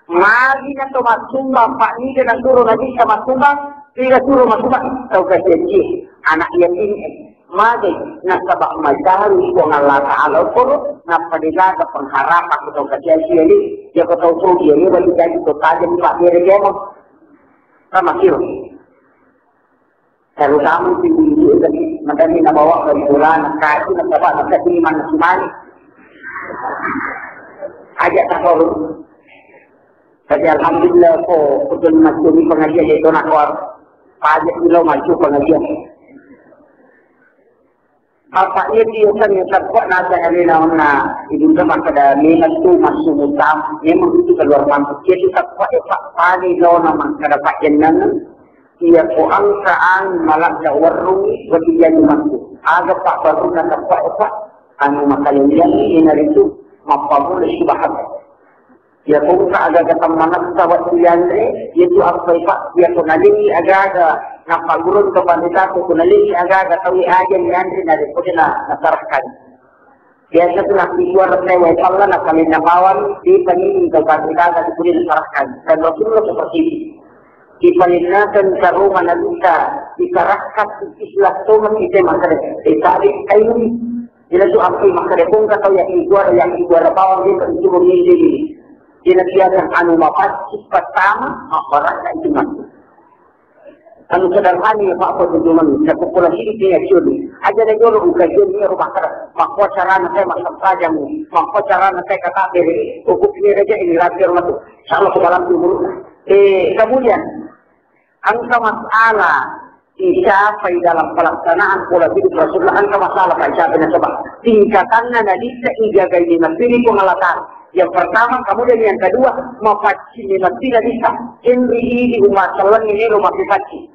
Magi na to massumba, apa niga nasuro nabitta massumba, niga suro massumba, tau kasiaji, anak yatim e. Magi nasaba macaru Puang Allah Ta'ala okoro, nappa degaga pengharapan tau kasiaji ni. Iya ko tau sogi ni bali jadi to tajeng ni mabbere kemo. Sama siro. Terutama ibu-ibu tadi, makanya nabawa baju bola, nakkaji, nakapa, nakkaji, mana sumani. Ajak tak tahu. Tapi alhamdulillah, ko, betul masuk di pengajian itu, nak keluar. Pajak dulu masuk pengajian. Apa iya biasa ni, takwa nasa hari naon na, ibu tu makkada, memang tu masuk utama, memang itu keluar masuk. Jadi takwa, eh, pak, pani lo na makkada pak jenengan. Iya ko angka angin maladda werrungngi, watiya jumakku. Aga pabbarunna teppa-eppa, anu makalelliangngi iyanaritu mappamula sibahat. Iya ko engka aga-aga tammanessa wettu yanre, iyatu appai, Pak, iya ko nalengngi aga-aga nappagurung to pandita ko nalengngi aga-aga tauwe aja yanre narekko de na nasarakkang. Biasa tu nakkibua resai wae palla na kalenna bawang, di panini engka batu daga di kulit masyarakat. Dan Rasulullah seperti itu. Di palinna tentara mana bisa diserahkan ikhlas tomat kita masyarakat. Ditarik kayu. Jadi tu aku masyarakat pun kata yang ibuar, yang ibuar bawang dia kan turun ini. Jadi biasa anu mapas, pertama, masyarakat itu masuk. Anu sederhana ya, Pak, apa tujuan? Saya pukul sini dia curi. Aja deh dulu, bukan dia, dia rumah kerja. Makko carana saya masak saja mu. Makko carana saya kata beri. Hukum ini aja ini rapi rumah tu. Salah ke dalam kubur. Eh, kemudian, angka masalah dicapai dalam pelaksanaan pola hidup Rasulullah, angka masalah Pak Syafi'i, coba. Tingkatanna na bisa ijagai di masjid itu mengatakan. Yang pertama, kemudian yang kedua, mapaccing di masjid bisa. Henry di rumah telan ini rumah dipaccing.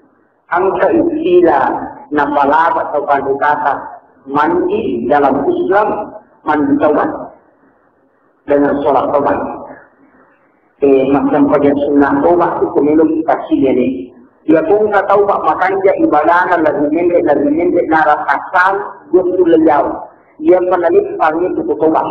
Engka istilah napalaba tau panditata mandi dalam Islam, mandi taubat dengan sholat taubat. Eh, massempajang sunnah taubat itu pemilu kita sini. Iya ko engka taubat makanja ibadana lebih mendek, lebih mendek nara asal dua puluh lejau. Iya penelip paling itu taubat.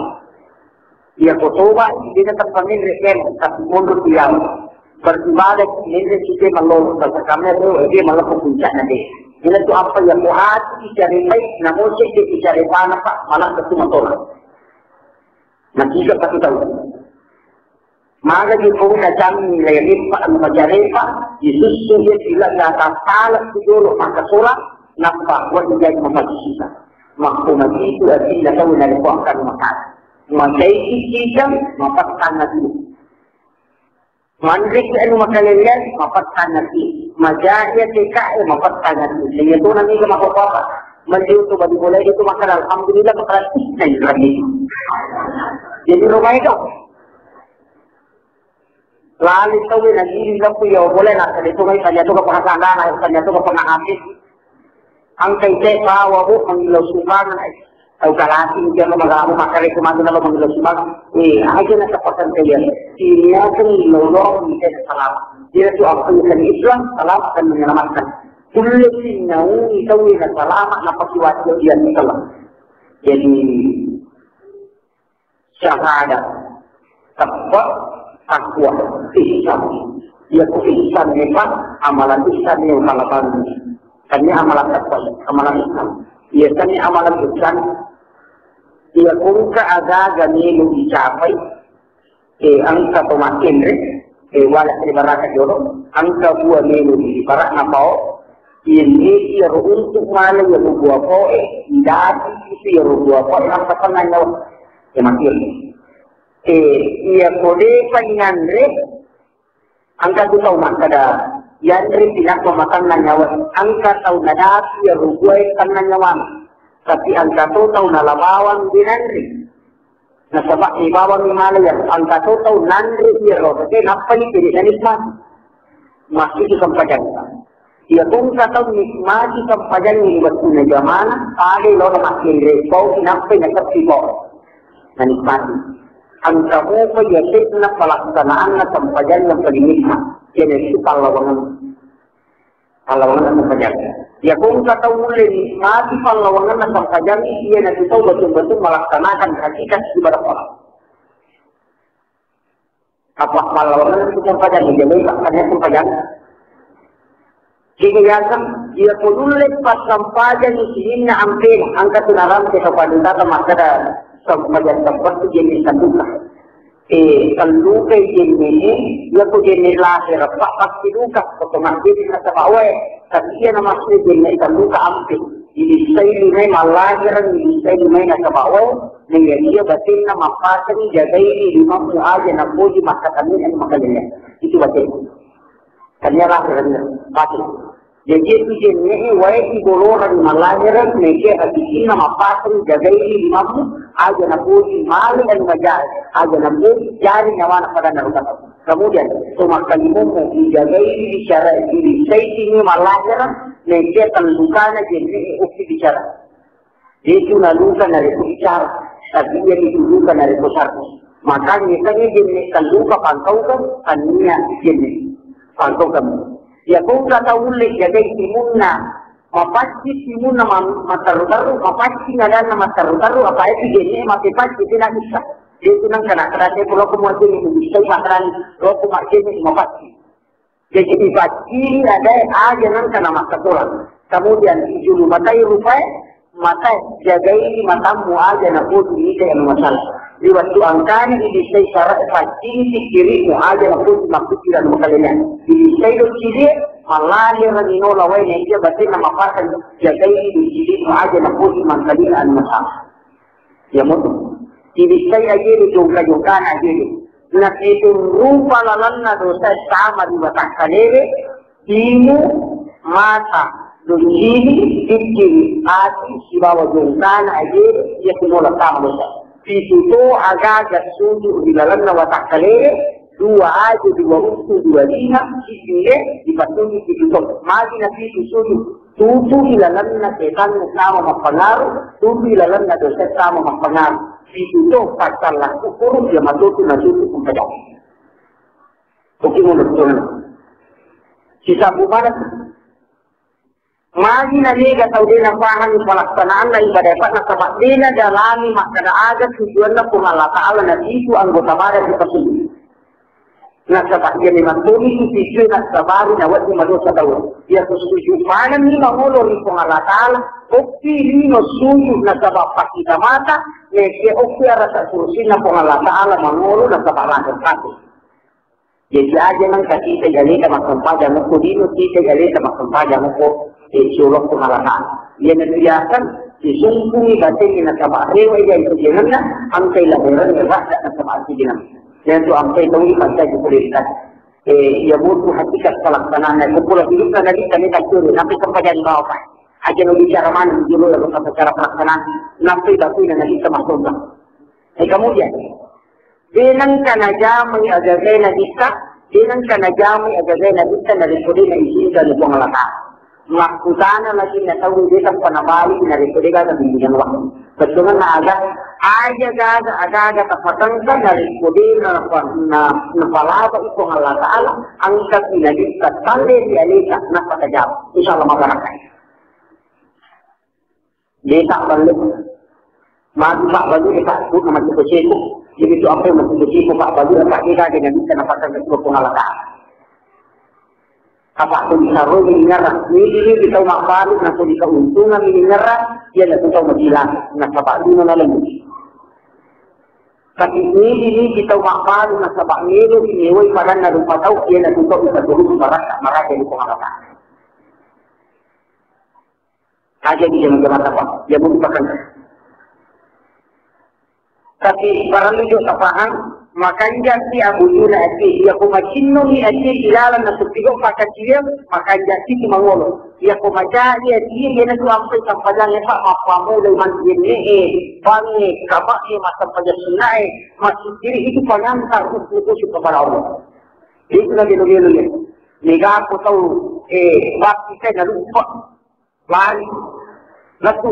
Iya ko toba, dia tetap pemilik kan, tapi mundur diam. Beribadah, ini kita malolo, tapi kami itu, dia malah puncaknya deh. Ini tu apa yang kuat, dicari baik, namun sih dia dicari mana, Pak, malah ketemu tolak. Nah, kita satu tahu. Maka di kau kacang nilai ripa, anu macam ripa, disusu dia bilang nggak tahu salah tu dulu, maka tolak, nampak buat dia memakai sisa. Makku mati itu artinya tahu dari kuangkan makan. Macaiki cikang, mapattanna tu. Manriki anu makalellian, mapattanna tu. Majaia tekae, mapattanna tu. Sehingga tu nanti ke mako apa? Meliu tu bagi boleh itu makan, alhamdulillah, makan isna lagi. Jadi rumah itu. Lali tauwe nagiri leppu iya boleh, na tadi tu mai tanya tu ke pengasandana, tanya tu ke pengahati. Angkai te bawa bu mangilo sumbangan, ai. Tau kalati, jangan magalamu makare kemana lalu mangilo sumbangan. Eh, aja na tepasan kalian. Ini aku lolong, ini salah. Dia tu aku bukan Islam, salah dan menyelamatkan. Kulit ini naungi tauwe na selamat, na pasti wajib dia salah. Jadi, syahadat, taqwa, takwa, ihsan. Iya ku ihsan ni, Pak, amalan ihsan ni utama banget. Kan ni amalan takwa, amalan ihsan. Iya kan ni amalan ihsan. Iya ku engka aga-aga melo dicapai, eh, engka to makenre, eh, wala ri baraka jolo, engka bua melo di barakna pao, ini iya ro untuk mana iya ro bua pao, eh, idati itu iya ro bua pao, engka tenang nyawa. Ya, makin. Eh, iya ko depa inanre, engka tu tau makkada, yanre pinappa matanna nyawa, engka tau nadapi iya rubuai tanna nyawa. Tapi engka to tau nala bawang de nanre. Nasaba e bawang mala iya, engka to tau nanre iyaro, tapi nappani jadi nanikmati. Masih sempajang. Iya, ko engka tau nikmati sempajang di wettunna jamana, pada lo na makkere, bau nappai naseppi bau. Nanikmati. Engka mopa iya se'na pelaksanaanna sempajang yang paling nikmat. Jadi itu pallawangan. Pallawanganna sempajang. Iya, ko engka tau mulle nikmati pallawanganna sempajang, iya natu tau betul-betul melaksanakan hakikat ibadah sholat. Apa pallawanganna sempajang, iya, baik, makanya sempajang. Sehingga iya ko nulle passampajang sininna ampena, engka tu narante kepada makkeda sempajang tempat tu jenis sanduka. Eh, tellukai jenne'e, iya ko jenne' lahir, Pak, pasti duka, otomatis nasaba wae. Tapi iya namaksud jenne' telluka ampe. Ibissai limai mallahireng, ibissai limai nasaba wae, na iya, iya batinna mappaseng jagai limammu aja napoji makkatanni makalele. Itu batin. Tania lahir, pasti. Jaji itu jenne'e wae ibolorang mallahireng, meke hatikinna mappaseng jagai limammu, aja napoji male anu majae, aja napoji jari nyawana padanna rupa tau. Kemudian, to makkalimummu ijagai bicara, ibissai sini mallahireng, meke tellukana jenne'e okki bicara. Itu naluka narekko bicara, tapi iya itu luka narekko sarri. Makanya tanya jenne' telluka pangkaukeng, tania jenne' pangkaukeng. Iya ko engka tau ulle jagai timunna, mapacci timunna ma-, matteru-teru, mapacci adanna matteru-teru, apa itu jenne' mate pacci tidak bisa. Itu nang kana kerate kalau aku mau jenne' bisa makan, kalau aku mau jenne' mapacci. Jadi dipaccini adae aja nengka namassatolang. Kemudian ijulu matai rupae, matai jagai matammu aja napoji mita yang masalah. Di waktu angkana ibissai sara paccini pikkirimu aja napoji mappikir anu makalena. Ibissai do cilie, mallahireng inola wae na iya batinna mapasang jagai do cilimu aja napoji mangkalina anu masalah. Iya mutu. Ibissai aje do jongka-jongkana aje do. Napitung rupa lalenna dosa sama di watakkalewe, timu, mata, doncini, pikkiri, ati, sibawa jongkana aje do, iya kumola sama dosa. Pitu to agaga suju di lalenna watakkalewe, dua aje, dua utu, dua lima, sijile, dipatunjuk pitu to. Magi napitu suju. Tutu ilalenna setanna sama mappengaruh, tutu ilalenna dosa sama mappengaruh. Situ to paccalla kufuru, iya matotu natutu kumpajang. Oke, menurut tuan. Sisabbu mana? Magi na mega tau de napahang pelaksanaanna ibadah, nasaba de nadalami makkeda aga tujuanna Puang Allah Ta'ala, na situ anggota badan dipasudi. Nasaba iya memang toni tu tujuan nasabari nawedding madosa tau. Iya ko sujud manenni mangolo ri Puang Allah Ta'ala, okki lino sujud nasaba pakkita mata, nekia okki arasa kursinna Puang Allah Ta'ala mangolo nasaba lahir batin. Jadi aja nang kasita jalita massempajang ko lino kita jalita massempajang ko, eh, siolokku malaka. Iya na biasa disungkungi batengi nasaba rewa iya itu jenenna, angkai lahirannya rasa nasaba itu jenenna. Yang tu angkai tahu iman saya juga dari tadi. Eh, iya butuh hakikat pelaksanaan. Aku pula hidup kan dari kami tak turun, nanti sempajang bawa, Pak. Aja nu bicara mana dulu ya, cara pelaksanaan. Nanti bakunya nanti sama. Eh, kemudian, de nengka najamai agagae nabitta, de nengka najamai agagae nabitta narekko de naizinkan Puang Allah Ta'ala. Makkutana lagi na tau de tappa nabali narekko de gaga bimbingan wahyu. Bettuanna aga, aja gaga, aga-aga tapatengka narekko de na, na, napalaba Puang Allah Ta'ala, angka nabitta talle ri aleta, nappa tajama. Insyaallah mabarakah. Desa balle. Magi Pak Balu, eh, Pak, tu nama ceko-ceko. Jadi tu apa yang masih ceko Pak Balu, Pak, dia ada yang bisa dapatkan ketua pengalatan. Apa tu bisa roh ini ngerah. Ini, ini kita mau baru, nanti di keuntungan ini ngerah, dia nak tahu mesti lah. Nah, Pak Balu mana lagi? Tapi ini, ini kita mau baru, nasaba melo ini, woi, padanna rupa tau, dia nak tahu bisa turun baraka, maraka di pengalatan. Aja di jama-jama tapa, ya, bukan. Tapi barang itu tak paham, Makanjaki abujuna ati, iya ko macinnungi ati ilalang nasuppigo pakkaciweng, makanjaki tu mangolo. Iya ko macai ati, iyana tu ampai sampajangnge, Pak, mappamulai manjenne e, bangnge, kaba'e, massampajang sunnae, massikkiri itu pengantar untuk khusyuk kepada Allah. Itu na gelo-gelo ya. Mega aku tahu, eh, waktu saya lupa. Lari. Lettu.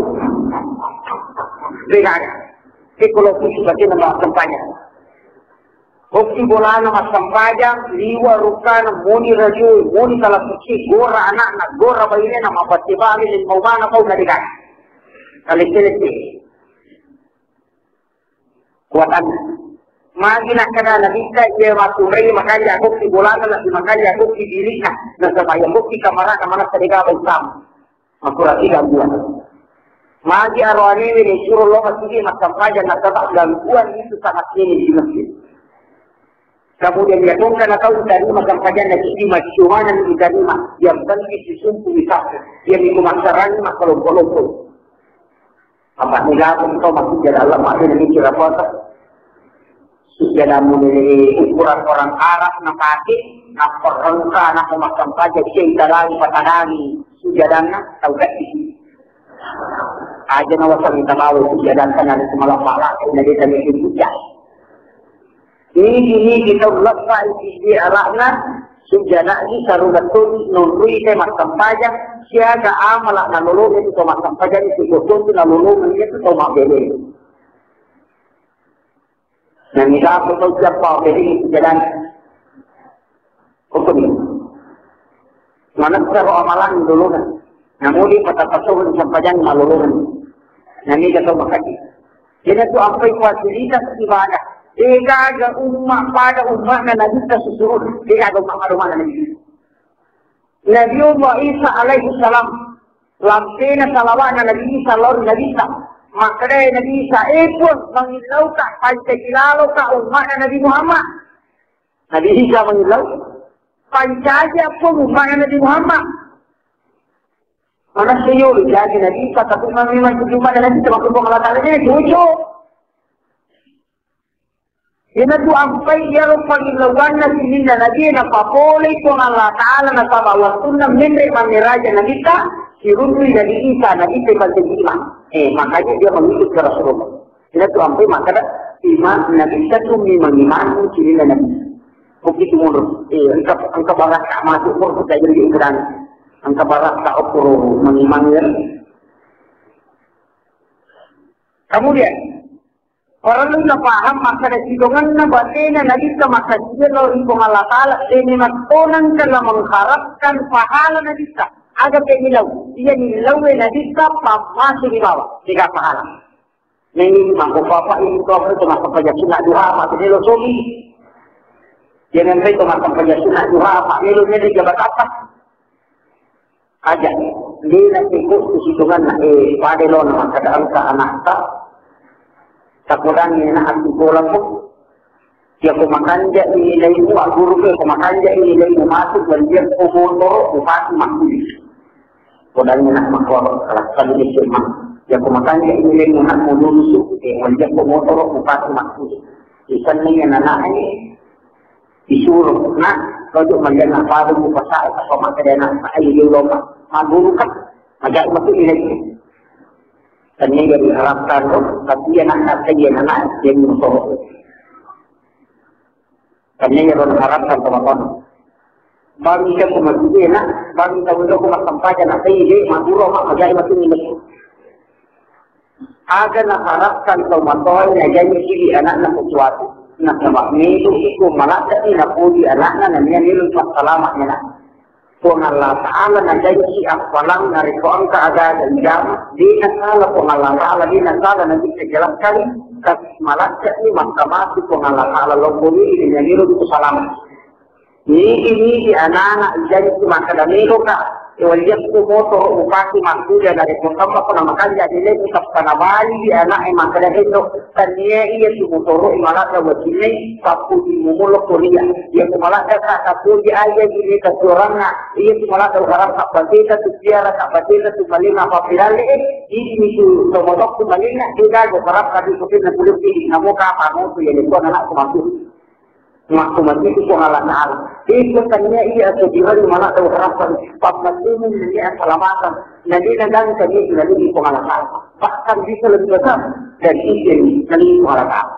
Degaga. Sekolo kusi bagian nama sempanya. Okki bolana massempajang, liwa rukkana, moni rajui, moni talapicci, gora anakna, gora bainena, mabbatte bale, lemmaumana, pau na degaga. Kalette-lette. Kuatanna. Magi nakkeda Nabitta, iya matturai makanja kokki bolana, lebbi makanja kokki diri'na, nasaba iya kokki kamarana manassa degaga Islam. Makurati gangguan. Magi aroanewe nasuro lo masigi massampajang, nasaba gangguan itu sangat ini di masjid. Kemudian iya tongka na tau diterima sampajanna, jadi macciumana diterima, yang penting sisumpu misal, yang itu masarangi makkalompo-lompo. Apa ni gabung to masih jalan Allah, masih mikir apa to? Sujadamu ni ukuran orang Arab na pake, na perengka, na pemasampajang, cerita lagi, patadani, sujadanna, tau gak? Aja na wasang minta bawa sujadanna, na di semalam malam, na di tadi sudah. Nigi-nigi tau leppa isi ala'na, sujana'i sarungatoni nonrui te massempajang, siaga amala nalolongeng tu to massempajang, sikotong tu nalolongeng tu to mabbeleng. Nani dapo tau siappa bebeng sujadana. Hukum. Manessaro amalang lolongeng. Namudi patapasong sampajang malolongeng. Nani dato makati. Jadi tu ampai fasilitas ibadah. Degaga umma pada umma na Nabi ta susuru. Degaga umma pada umma na Nabi. Nabi Allah Isa alaihi salam. Lampena salawatna Nabi Isa lao ri Nabi Isa. Makkedai Nabi Isa, "Eh Puang, mangillauka, pancaji laloka umma na Nabi Muhammad." Nabi Isa mangillau, "Pancaji Puang umma na Nabi Muhammad." Mana seyo jadi Nabi Isa, tapi memang jadi umma na Nabi Isa, maksud Allah Ta'ala ini cucu. Iyanatu ampai iyaro pangillauanna sininna Nabi napapolei Puang Allah Ta'ala nasaba wettunna menre mammeraja Nabitta, siruntu Nabi Isa, Nabitta ipancaji imang. Eh, makanya dia mengikut ke Rasulullah. Iyanatu ampai makkeda imang Nabitta tu memang imang sininna Nabi. Begitu mundur. Eh, engka, engka barakka masuk mundur kita jadi ukuran. Engka barakka ukur mengimangi. Kemudian, Parellu napahang makkeda sitongenna batena Nabitta makkasiwiang lao ri Puang Allah Ta'ala, de memang tonangka la mengharapkan pahala Nabitta. Aga pemilau, iya nilaue Nabitta pammasuni bawang, degaga pahala. Nengini mangko papa ini kau itu makkapajak sunat duha, apa tu melo sogi. Jangan itu makkapajak sunat duha, apa melo melo jabat apa. Aja, de na iko sitongenna, eh, pada lo na makkeda engka anakta, takodanni anak aku bola ko, ya ko makanja ini nilaimu, aguru ko, ko makanja ini nilaimu masuk, dan dia ko motoro, bupati makkulis. Kodanni anak makkulis, salah satu S M A. Ya ko makanja ini nilaimu nak mau lulus, eh, dia ko motoro, bupati makkulis. Isanni anak ini, Isuro, "Nak, rojo maliang na padung ku pasae, apa makkeda nak, ayo dulu, Pak. Maguru kan, agak masuk ini lagi." Tania jadi harapkan, tapi ya nak, kata dia nak, dia nyuruh. Tania ya harapkan sama kamu. Bang, kita ku masuk dia nak, bang, kita udah ku masampah, nak, saya dia, maguru, Pak, agak masuk ini lagi. Aga naharapkan tau matoae najaji siwi anakna sesuatu. Nasaba melo iko maladde'i napoji anakna nennia melo passalama' anakna. Puang Allah Ta'ala najaji appalang narekko engka aga-aga ijama, de nasala Puang Allah Ta'ala, de nasala Nabi, jelaskan, tapi maladde'i makkamasi Puang Allah Ta'ala lompo ri nennia melo iko salama'. Nigi-nigi anana ijanji makkeda, "Meloka, e, walliakku motoro upake makkulia, narekko tammako namakanja nilaiku," tappa nabaliwi ana'e makkeda, "Hendro, tania iya tu motoro e maladda wacinnai, pappuji mumulokko ria. Iya tu maladda ka tapoji aja ji neta suaranna, iya tu maladda uharapka bateta tu piara ka bateta tu malinga pappilalle e, idi mi tu tomotokku malinga, de gaga uharapka tu kotenna kulit idi, namoka apa motu ya lekko anakku masuk." Makku mati Puang Allah Ta'ala. Itu tania iya atau di hari mana tahu harapan. Pamatimu ini asalamatkan. Nanti nanti kami nanti Puang Allah Ta'ala. Bahkan bisa lebih besar dan izin nanti Puang Allah Ta'ala.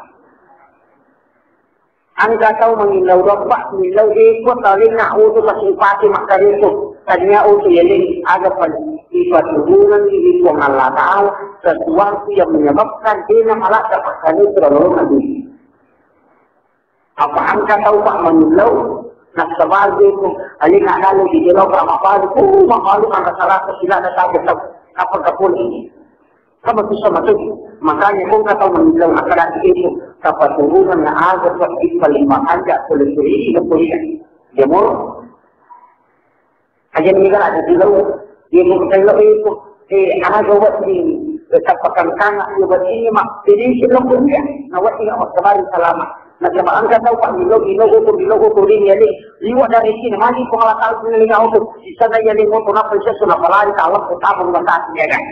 Engka tau mangillau rappa, millau eko talenga oto tasipake makkareso, tania oto yaleng aga pale ipaturungenni ri Puang Allah Ta'ala sesuatu yang menyebabkan dena malakka pakkale turalolong ati. Apa engka tau pak mangillau, nasaba eko alenga dalle di jelo pra mabalu, uh, mabalu angka salasa silana tabe tau, apa kapole. Sama tu sama tu. Makanya kau kata menghilang akadati itu. Kapa turungan na aga buat di paling mahanja boleh beri ke punya. Jamur. Aja ni kan ada di laut. Dia mau kita laut itu. Eh, aga buat di, eh, kapa kangkang, dia buat ini mak. Jadi si laut dia. Na buat ini mak kemarin selama. Na sama angka tau pak di laut, di laut tu, di laut tu, dia ni. Liwat dari sini, maju pengelah tahu ni laut tu. Di sana ya ni motor apa, saya sudah pelari, kalau kita pun tak ya kan.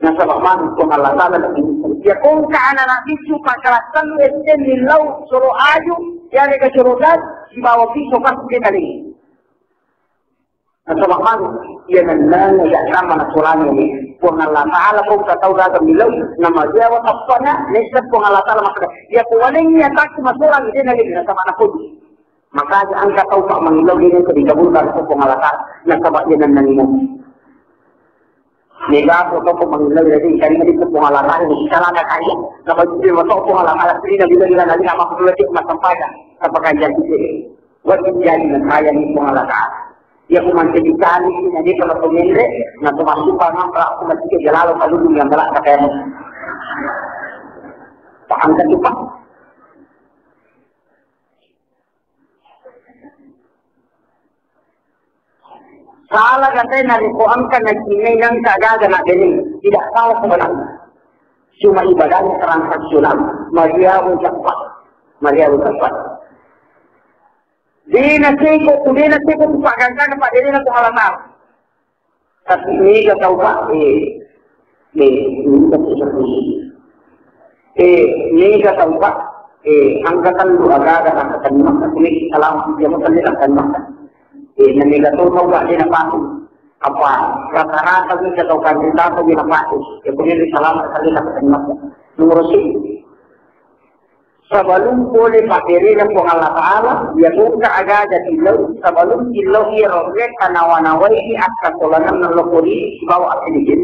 Nasaba manu Puang Allah Ta'ala lebih. Ya kongka anak-anak biccu pakala tellu S D millau solo aju, ya deka solo gas, sibawa piso pas kita ni. Nasaba manu, ya nennana ya sama na solani ni. Puang Allah Ta'ala kongka tau daga millau, nama dia wa tappana, nesa Puang Allah Ta'ala maksudnya. Ya kuwalengi ya tak cuma solang dia lagi, nasaba anak kodu. Makanya engka tau pak mangillau dena engka dikabulkan ko Puang Allah Ta'ala. Nasaba dia nennangi mu. Mega ko tau ko mangillau dena engka dikabulkan ko Puang Allah Ta'ala. Di sana ada kaya. Nasaba dia masuk Puang Allah Ta'ala. Sini nabi lagi lagi nama aku lagi masampaikan. Apa kaya kita? Buat jadi na kaya ni Puang Allah Ta'ala. Ya aku manti dicari sini dia kalau pemendre. Nasaba suka ngamra aku mati ke jalalo kalau dunia melak kata. Paham kan tu pak? Salah katanya narekko engka nacinnai nangka gaga na bene, tidak salah sebenarnya. Cuma ibadahnya transaksional, mariamu cepat, mariamu cepat. Dena seko tu, dena seko tu pak gangkana pak dena tu Allah Ta'ala. Tapi mega tau pak, eh, eh, mega tau pak, eh, mega tau pak, eh, angka tellu aga-aga angka tellu maka kuwi salam dia maka dia akan maka. Eh, na mega tau tau pak dia na pak. Apa rata-rata mega tau kan kita tau dia na pak. Ya kuwi salam kali akan maka. Nomor satu. Sabalum pole pabberena Puang Allah Ta'ala, iya bongka aga-aga tillau, sabalum tillau iya rorre tanawa-nawai akkasolangan nalokori sibawa appilikir.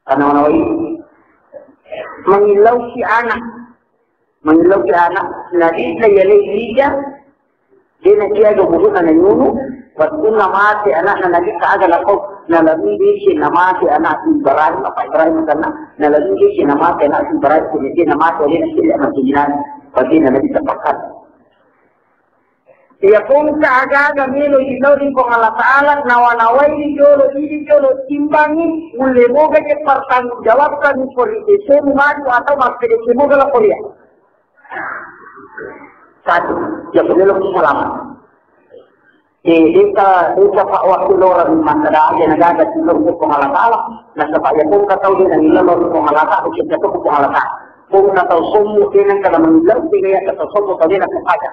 Tanawa-nawai. Mangillau si anak. Mangillau si anak. Nabi na yalai bija. Dena siaga umuruna nanyunu, wettunna mate anakna Nabitta aga napau, nalabbi desi namate anakku Ibrahim, apa Ibrahim kana, nalabbi desi namate anakku Ibrahim, ko desi namate alena sila mate jinani, pasti Nabitta pakkat. Iya kongka aga-aga melo ilauri Puang Allah Ta'ala, nawa-nawai jolo, idi jolo, timbangi, mulle moga je pertanggung jawabkan ko ri desa maju atau makkeda moga lapor iya. Satu, ya pemelo selamat. Eh, desa, desa pak waktu lorang makkeda aja negaga tillau ko Puang Allah Ta'ala. Nasaba ya kongka tau de nangillau ko Puang Allah Ta'ala, kita ko Puang Allah Ta'ala. Kongka tau sommu de nangka mangillau, de ya kata sommu tau de nangka paja.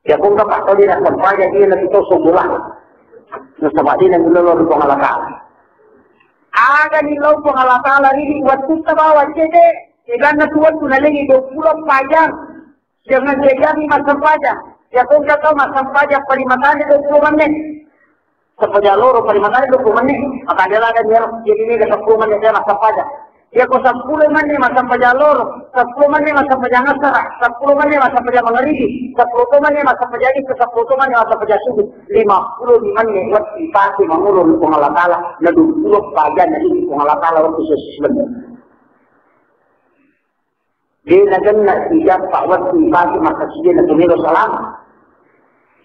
Ya kongka pak tau de nangka paja, dia lebih tau sommu lah. Nasaba de nangillau ko Puang Allah Ta'ala. Aga nillau Puang Allah Ta'ala ri wattutta bawang cede, eganna tu wettu nalengi dua puluh empat jam. Jangan diajari massempajang. Ya kongka tau massempajang paling matane dua puluh menit. Sempajang loro paling matane dua puluh menit. Maka dia lada dia jadi ini sepuluh menit dia massempajang. Ya ko sepuluh menit massempajang loro, sepuluh menit massempajang asara, sepuluh menit massempajang mangaribi, sepuluh menit massempajang isya, sepuluh menit massempajang subuh. Lima puluh menit waktu dipakai mengurung Puang Allah Ta'ala. Na dua puluh pajan dari Puang Allah Ta'ala waktu sesuai. De nagenna sijappa wettu ipake makkasiwiang natumelo salama.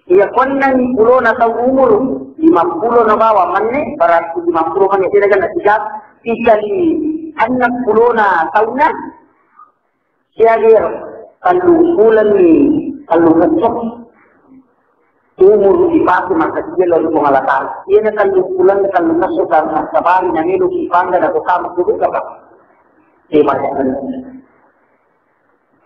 Iya ko enneng pulona taung umur, lima pulo na bawang menne, berarti lima pulo menne de nagenna sijappa, sikali enneng pulona taunna, siaga iyaro, tellung pulenni tellung esso. Umuru ipake makkasiwiang lao ri Puang Allah Ta'ala. Iyana tellung pulenna tellung esso nasabari nameloki pangga na kotama kudu kapa. Ibadah.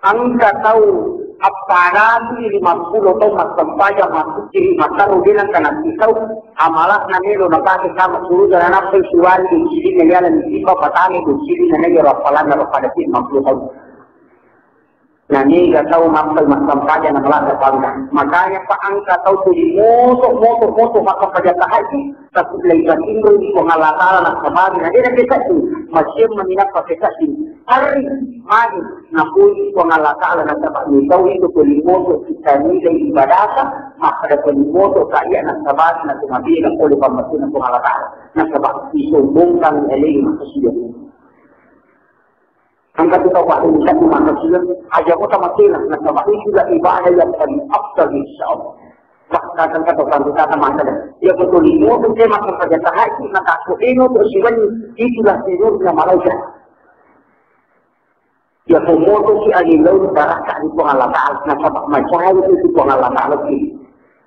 Engka tau appadatu limappulo taung massempajang, massukkiri, mattaru, de nengka nassisau amala'na melo napake sama suruga, nanappai siwali doccilina riala ni sipa patane doccilina na iyaro appalanna ro pada limappulo taung. Na niga tau mappai massempajang na malasa bangga. Makanya pa engka tau tuli moto, moto, moto massempajang tahajud, tapi lai batinro di Puang Allah Ta'ala nassabari na de na pesaddi, macem maninappa pesaddi. Hari magi napuji Puang Allah Ta'ala nasaba ni tau itu tuli moto kita nilai ibadata, makkada tuli moto kaya nassabari na tumabina oleh pammasuna Puang Allah Ta'ala. Nasaba isombongkan elei manusia. Engka tu tau paling satu maka sila aja kota matela, nasaba itulah ibadah yang paling afdal, insya Allah. Bahkan engka tau pandu kata maka dah. Ya betul, itu saya makan pada tahajud, maka aku eno tu siwan, itulah tidurnya malaikat. Ya pemoto si adi laut barakka di Puang Allah Ta'ala, nasaba macari itu Puang Allah Ta'ala sih.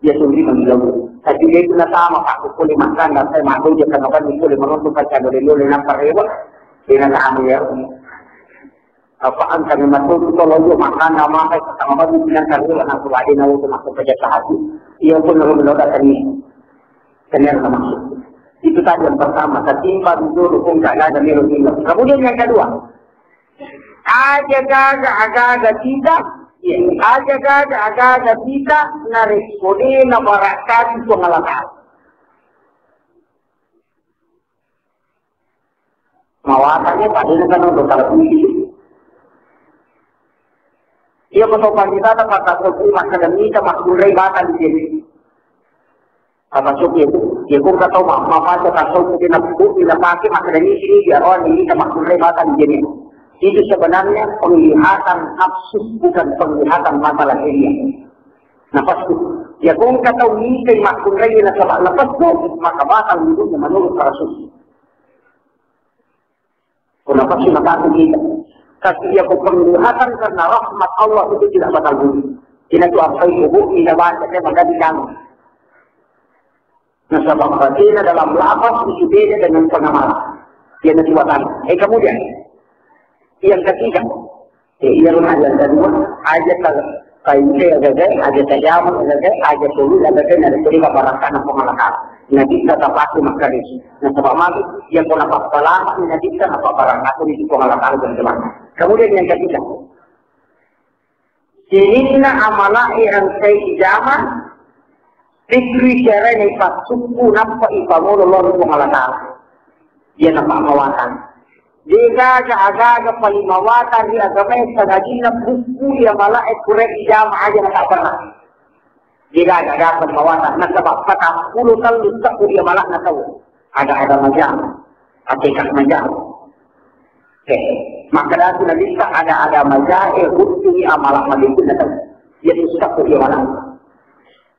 Iya tuli mangillau. Tapi dia itu natama, Pak, pole makan, dan saya makan dia karena kan pole menonton kaca dole-dole nampak rewa. Dia natama ya. Apa engka memang tu kalau dia makan nama kayak sama bagi bilang karena nak keluar dia nak masuk kerja sehati. Iya pun lalu melo tadi. Kenal masuk. Itu tadi yang pertama. Ketimbang itu dukung tak ada melo. Kemudian yang kedua, aja gaga agaga kita, iya, aja gaga agaga kita, narekko de nabarakkati Puang Allah Ta'ala. Mawatanya tadi kan untuk kalau tinggi. Iya, betul, kita dapat satu makkada mita makkunrai batang di sini. Apa suku itu? Ya, kok kata ma-, mapaca tasawuf itu nak buku, tidak pakai, maka dari sini dia orang ini sama kurre batang jenis. Itu sebenarnya penglihatan nafsu, bukan penglihatan mata lahirnya. Nafsu. Ya, kok kata ini makurre na sama nafsu, maka batang hidupnya menurut para sufi. Kenapa sih maka aku kita? Tapi ya, kok penglihatan karena rahmat Allah itu tidak bakal bunyi. Kita tuh apa itu, Bu? Tidak baca, saya bakal di dalam. Nasaba batena dalam lafaz itu beda dengan pengamal. Iya, na siwatang. Eh, kemudian yang ketiga, eh, iya, luna yang kedua, aja ta-, kaite agaga, aja tajama agaga, aja tulu agaga, na tuli kabarakana pengamal. Nabi kata pasti makkaris. Nasaba mati, yang kena pasalama, Nabi kata apa barang aku di pengamal dan teman. Kemudian yang ketiga, sininna amala'e engkae ijama, pikkiri carana ipassukku nappa ipangolo lao ri Puang Allah Ta'ala. Iya napammawatang. Degaga agaga palimawatang ri agamae sangadinna bukku iya amala'e pura ijama aja natabbarra. Degaga aga palimawatang nasaba patappulo tellu sebbu iya amala'na tau. Ada-ada maja, atekah maja. Eh, makkadaki Nabitta ada-ada majae huttungi amala malimpuna tau. Iya tu sudah ku iya mana.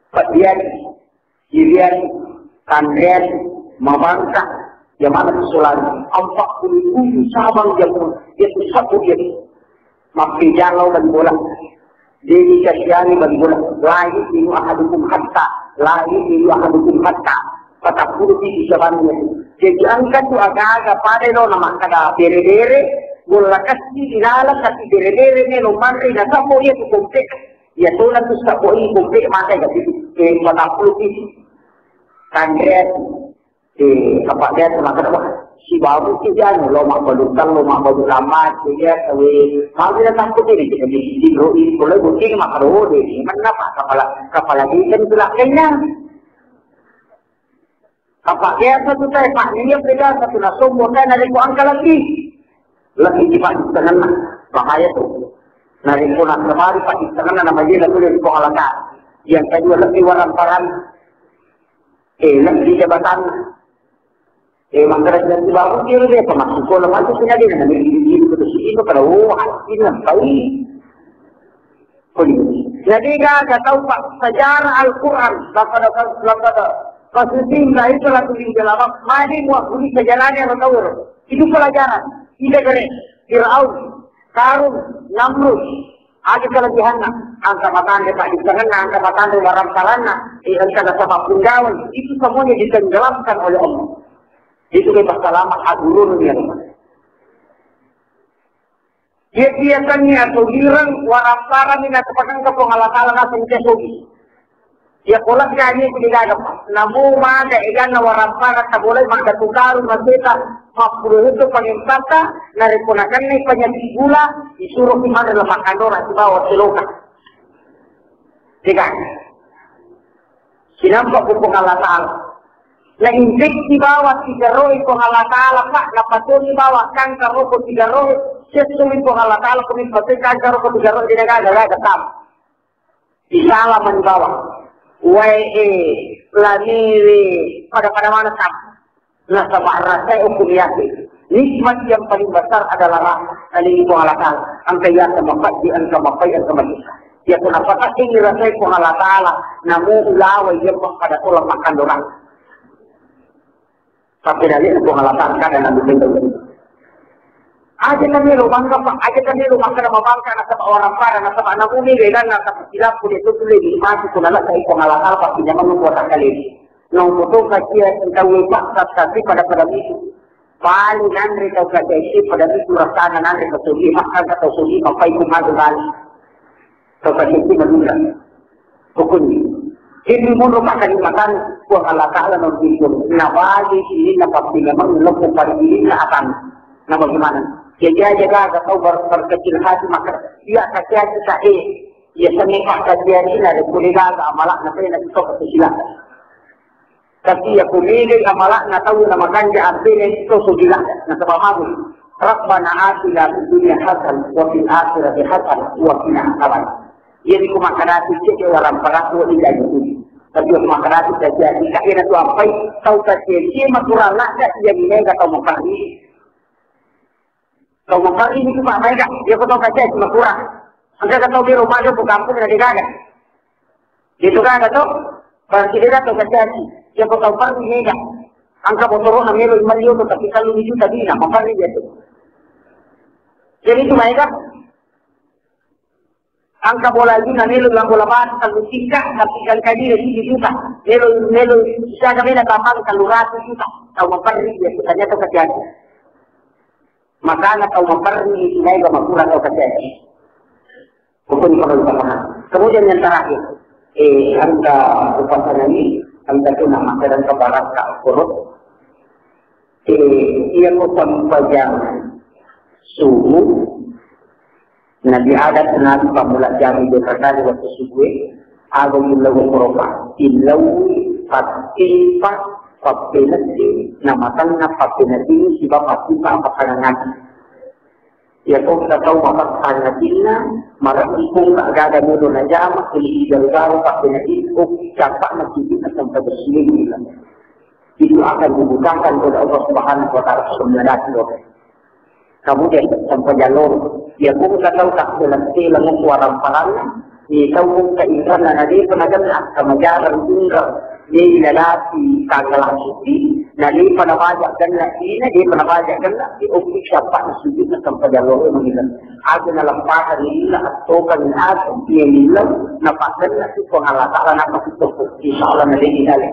Padiani, iriani, tanreani, mabangka, iya mana tu sulani. Empat puluh tujuh cabang jamu, iya tu sabu iya. Mappijang lao bali bola. De'ni kasiani bali bola. La yu'minu ahadukum hatta, la yu'minu ahadukum hatta. Patappulo pitu sabanna. Jadi engka tu aga-aga pada lo na makkada bere-bere, golla kassi dilaleng, tapi bere-bere melo manre nasabbo iya tu kompe. Iya tona tu sabbo i kompe mate gati. Eh, patappulo pitu. Tanre. Eh, apa dia tu makkada, wah, sibawa tu jano lo mabbalu tello, mabbalu lama, dia tahu, mau dia takut ini, jadi di ro, di bola bukti makkada, oh, dia ini, mana pak, kepala, kepala dia kan tu lah kena. Apa dia tu teh, pak, dia beda satu nasombo, kan ada ku angka lagi. Lebih cepat di tengah, bahaya tu. Narekko nassabari, pak, di tengah nama dia, lalu dia di bawah langkah. Yang kedua, lebih warang-warang. Eh, lebih jabatan. Eh, makkada jadi baru dia, dia apa maksud sekolah, maju sini dia, nama dia, dia, dia, dia, dia, dia, kalau, oh, hati nampai. Jadi, gak, gak tahu, Pak, sejarah Al-Quran, laqad, laqad, qasasihim la ibrata liman khafa darah, magi muakkuli sejarahnya, orang tahu. Itu pelajaran. Tidak keren. Fir'aun, Karun, Namrud, aja kelebihanna. Angka matanre, Pak, di tengahna, angka matanre, warang saranna, eh, angka nasaba punggawan. Itu semuanya ditenggelamkan oleh Allah. Itu bebas selamat, adurun, ya. Iya biasanna asogireng, waramparang ni natepakengka Puang Allah Ta'ala naseng tia sogi. Iya kolak kani ku digaga, Pak. Namu maga eganna waramparang tabolai maga tukaru maseta, mappulo itu pangempata, narekko nakennai penyakit gula, disuruh ki manre lemak kandora sibawa seloka. Degaga. Sinampa ku Puang Allah Ta'ala. Na infeksi bawang tigaroe Puang Allah Ta'ala, Pak, napatoni bawang kanker roko tigaroe, sessumi Puang Allah Ta'ala, kumi patoi kanker roko tigaroe, dina gaga, gaga tam. Disala mani bawang. Wae e, laniwe, pada-pada mana tam. Nasaba rasai okko riaseng. Nikmat yang paling besar adalah rasa. Saling Puang Allah Ta'ala. Engka iya sama padi, engka mapai, engka manusia. Ya kuna pata ini rasai Puang Allah Ta'ala. Namu ulawa iya pada tolak makan dorang. Tapi dari Puang Allah Ta'ala kada nabi pintu. Aja kami lo bangga, Pak. Aja kami lo makan sama bangka, nasaba orang pada, nasaba namu ni, dan nasaba silap, kulit itu, kulit di mati, kuna lah, saya Puang Allah Ta'ala, pasti nyaman membuat kali ini. Naung motoka cia tauwe paksa, tapi pada-pada mitu. Bali nanre tau kacaci pada mitu rasana nanre tau sogi, makkangka tau sogi, mappai ku madu bali. Tau kacaci madura. Hukumnya. Jadi mundur makan makan, Puang Allah Ta'ala non tidur. Nah, bali ini nampak tidak mengelok pada diri, nah, akan. Nah, bagaimana? Jadi aja gak tau ber-, berkecil hati, maka iya kacaci tak eh. Iya seni pakkajianna, rekko degaga amala'na, pena sitoka sila. Tapi iya ko megai amala'na tau na makanja, ampena sitoso sila. Nasaba magi, Rabbana atina fid dunya hasanah wa fil akhirati hasanah wa qina adzabannar. Iya, ri ko makkanati cedde waramparatu wa inda yutuni. Tapi iya ko makkanati kajian, ika ina tu ampai, tau kajian, iya maturang ladda, iya minega tau maparri. Tau maparri itu Pak, maega. Iya ko tau kacaci makurang. Engka tau biro pada ko kampung na degaga. Itu gaga to. Berarti degaga tau kacaci. Iya ko tau parri mega. Engka motoro na melo lima juta, tapi tellu juta dina, maparri dia tu. Jadi itu maega. Engka bola lima melo, yang bola batu, tellu tingkat, tapi kali-kali dia tujuh juta. Melo, melo, siaga melo tambang tellu ratus juta. Tau maparri dia tu, ternyata kacaci. Makana tau maperri sibawa makurang tau kacaci. Hukum perlu dipahami. Kemudian yang terakhir, eh, anta upasanani, anta tu nama kadang kebarat kak koro. Eh, iya ko sempajang subuh, Nabi Adam nabi pamula jami dua kali waktu subuh, aga mullau koropa, illau, patimpa, pappenetti, namatanna pappenetti, siba patimpa apa kanangati. Iya ko engka tau mapattanga atinna, marebbi ko engka gaga melo najama, tuli ijaru-jaru pappenetti, oh, cappa'na sujudna sampai bersih. Itu akan dibukakan oleh Allah Subhanahu wa Ta'ala sebelum dati. Kemudian sempajang loro. Iya ko engka tau takkelang-kelang suara paranna, iya tau ko engka inranna na depa nagenna, kamajarang inrang. Iya ilalati tanggal suci, na depa nabaja genna ina, depa nabaja genna, di okki siapa na sujudna sempajang loro mangila. Aja nalempakan lila, attokan aja, iya lila, napakgenna si Puang Allah Ta'ala, napakutoko. Insya Allah na depa dalek.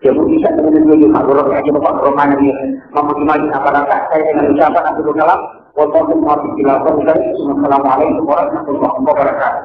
Jadi bisa dengan dia juga, kalau aja bapak rumah dia, mama gimana, apa rasa saya dengan ucapan aku kalam, wassalamualaikum warahmatullahi wabarakatuh.